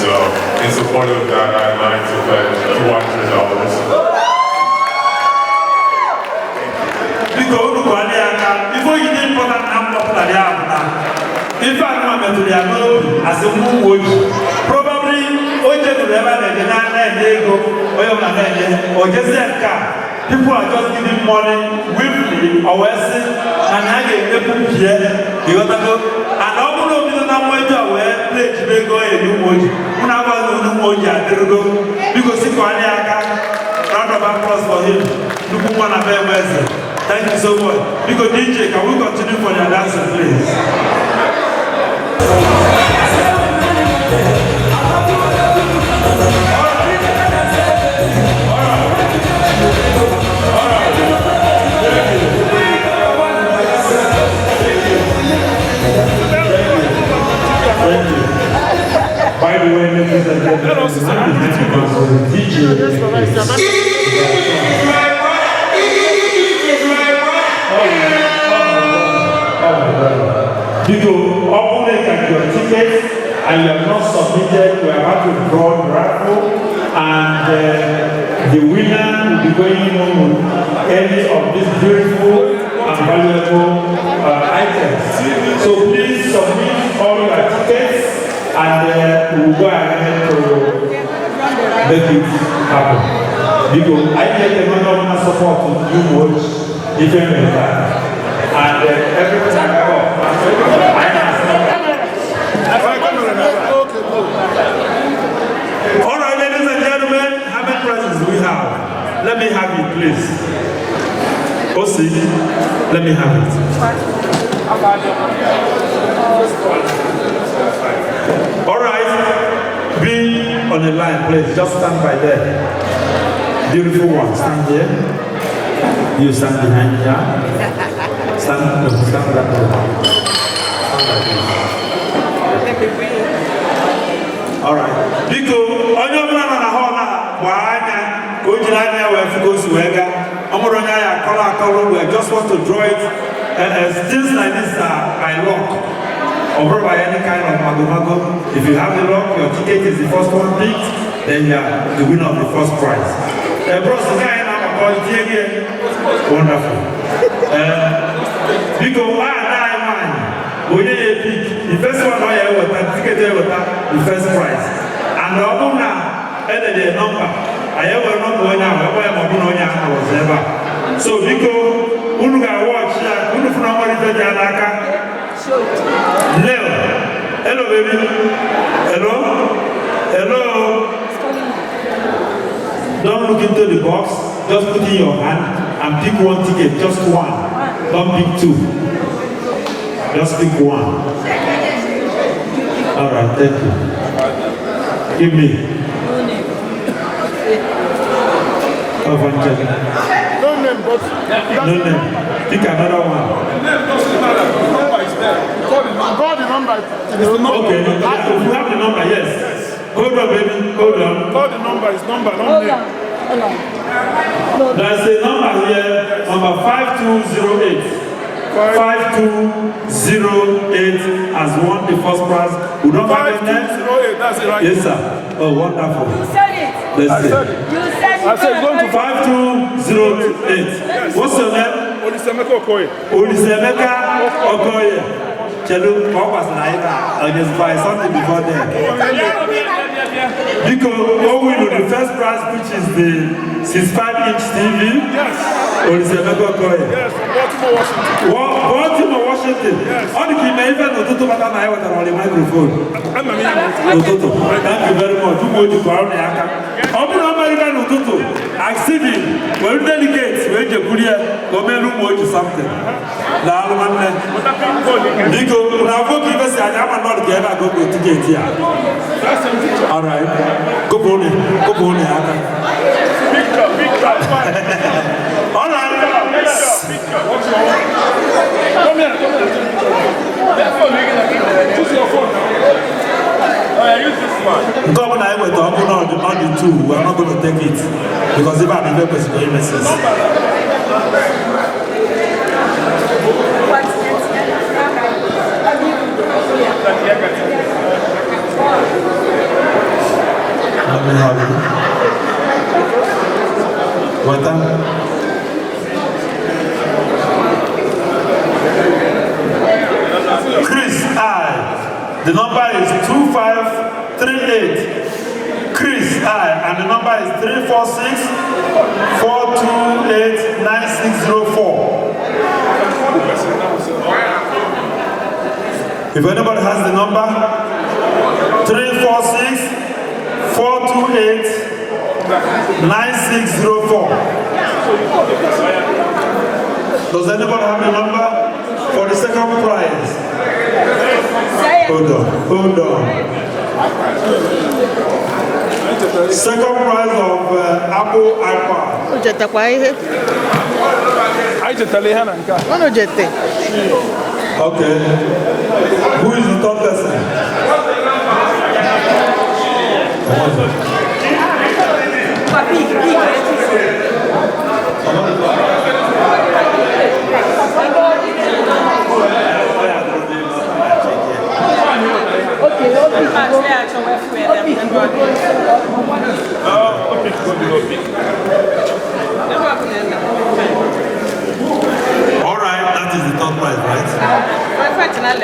so in support of that, I'd like to pledge $200. Biko unu kwanye aka ife oyi dị important na mkpọpụtara ya bụ na ife anụma metụrụ ya n'obi asị nwa ụmụ oji probably o jeduru ebe a na-enye na na-enye ego onye ọbụla na-enye o jezie nke a people are just giving money weekly o wee sị na na a ga-enyekwu bie ịghọtago and ọ bụrụ na o bido na nwa eju a wee pledge ego ya enye ụmụ oji mụ na agwaghị unu ụmụ oji adịrịgo biko sikwa anyị aka. Round of applause for him. Nnukwu nwa na be eze. Thank you so much. Biko DJ, can we continue for the dancing, please? Thank you. By the way, ladies and gentlemen, DJ is Biko, ọ bụrụ na your tickets and you have not submitted, we are about to draw the raffle, and the winner will be going home with any of these beautiful and valuable items. So please submit all your tickets, and we will go ahead to make it happen. Biko, I get the money of support to you much, if you make that. And everything I got, I ask. All right, ladies and gentlemen, how many prizes do we have? Let me have it, please. Osi, let me have it. All right, be on the line, please. Just stand by there. Beautiful one, stand here. You stand behind here. Stand, no, stand that way. Stand like this. All right. Biko, onye ọbụla nọ na hall a gbaa anya ka o jiri anya wee fụ ka o si wee gaa. Ọ bụrụ onye anyị akọrọ akọrọ, we just want to draw it. Things like this are by luck. Or by any kind of mago-mago. If you have the luck, your ticket is the first one picked, then you are the winner of the first prize. Bros, the guy now called. Wonderful. Biko, why are I onye ya pick the first one ọ ya eweta ticket eweta the first prize, and ọ bụrụ na edede nọmba anyị ewere nọmba onye ahụ ebe ya ma ọ bụ na onye ahụ nọrọzi ebe a. So biko unu ga-awọchi ya ka unu fụ na nwere ife dị ya n'aka. Leo, hello baby, hello, hello. Don't look into the box, just put in your hand and pick one ticket, just one. Don't pick two. Just pick one. All right, thank you. Give me. Oh, one check. No name, but No name. Pick another one. Call the number. Okay, yeah, you have the number, yes. Hold on, baby, hold on. Call the number, it's number, not Hold name. on, hold on. There's a number here, number 5208. 5208 has won the first prize. We don't have a name. 5208, that's it, right? Yes, sir. Oh, wonderful. You said it. Let's I see. said it. You said I said it's going to 5208. What's your name? Olisemeka Okoye. Olisemeka Okoye. Chelu, ka ọ gbasara anyị ka onye by something before then. Biko, o win the first prize, which is the 65-inch TV. Yes. Olisemeka Okoye. Yes, Baltimore, Washington. Baltimore, Washington. Ọ dị ka ime ife n'ụtụtụ bata na anyị wetara ọlị microphone. N'ụtụtụ. Thank you very much. Ụmụ oji kọrọ na ya aka. Ọ bụrụ na ọ mere ife n'ụtụtụ, Accident, were delegate wee jekwuru ya ka o meere ụmụ oji something. Daalụ nwanne. Biko, na afọ ka ife si anya ama nọdụ ka ebe a ka o ticket ya. All right. Kụpụ ụnụ ya aka. Picture, picture. All right. Come here, come here. That phone, you can use your phone. Oh, yeah, use this one. Nke ọbụla anyị weta ọ bụ na ọ dị two, we are not going to take it because ebe a bụ ife kwesịrị imesi. Let me have it. Weta. Chris I. The number is 2538. Chris I. And the number is 346 428 9604. If anybody has the number, 346 428 9604. Does anybody have the number for the second prize? Hold on, hold on. Second prize of Apple iPad. Unu chetakwa ihe? Anyị chetara ihe na nke a. Unu chete? Okay. Who is the third person? All right, that is the third prize, right?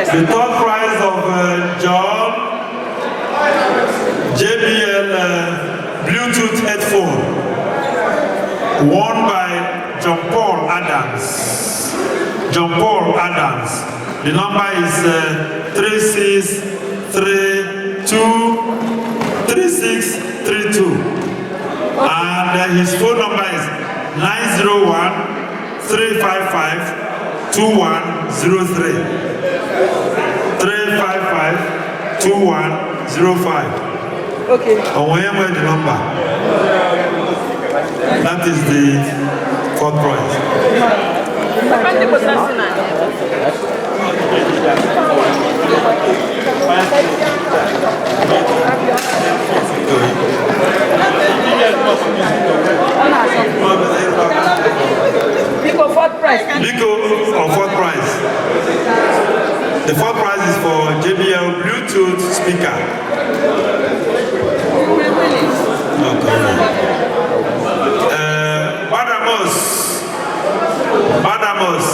The third prize of John JBL Bluetooth headphone, won by John Paul Adams. John Paul Adams. The number is 3632 3632. And his phone number is 901 355 2103. 355 2105. Okay. And where the number? That is the fourth prize. Biko, fourth prize. Biko, or fourth prize. The fourth prize is for JBL Bluetooth speaker. Okay. Badamos, Badamos,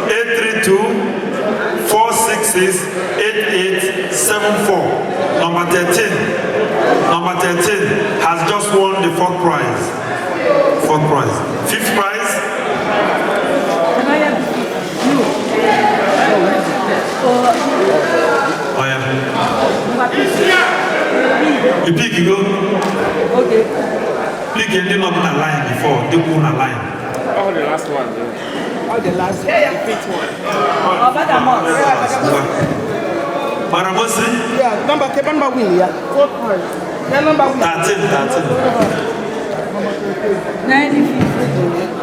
832-466-8874. Number 13. Number 13 has just won the fourth prize. Fourth prize. Fifth prize. Oh yeah. You pick, you go. Okay. Pick ending up in a line before. They put in a line. Oh, the last one. Yeah. Oh, the last one. The fifth one. Oh, Badamos. Badamosi? Yeah, number win, yeah. Fourth prize. Yeah, number win. 13, 13. 95.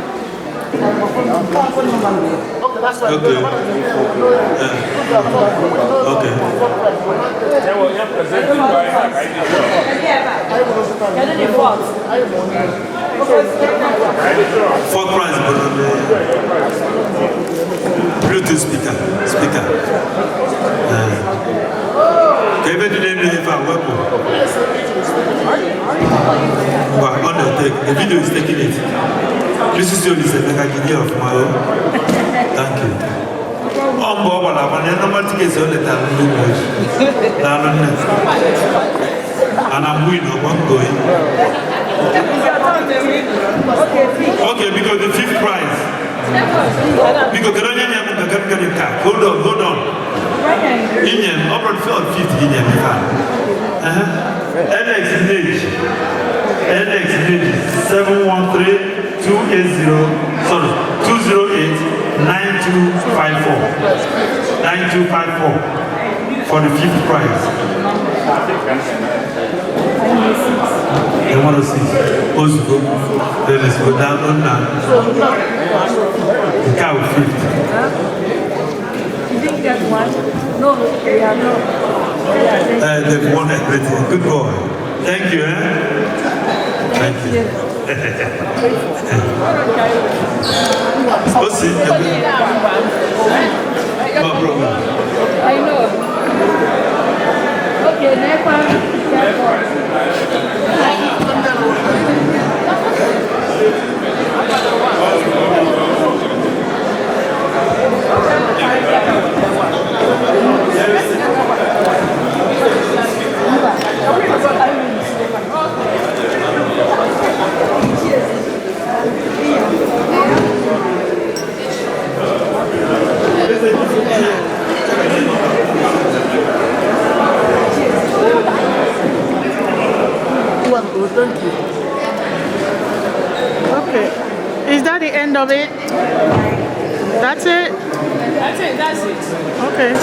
Okay. Okay. Fourth prize, but Bluetooth speaker. Speaker. The video is taking it. This is your of my own. Thank you. And I'm winning, I'm going. Okay, because the fifth prize. Because hold on, hold on. Indian, upward fifth Indian. NX Nage. NX Nage 713 280, sorry, 208 9254. 9254 for the fifth prize. They want to see. Ozgo. Then let's go down on now. The cow fifth. You didn't get one? No, they are not. They've won everything. Good boy. Thank you, eh? Thank you. Osi, no problem. I know. Okay, next one. Ngwanụ, oh, thank you. Okay. Is that the end of it? That's it? That's it, that's it. Okay.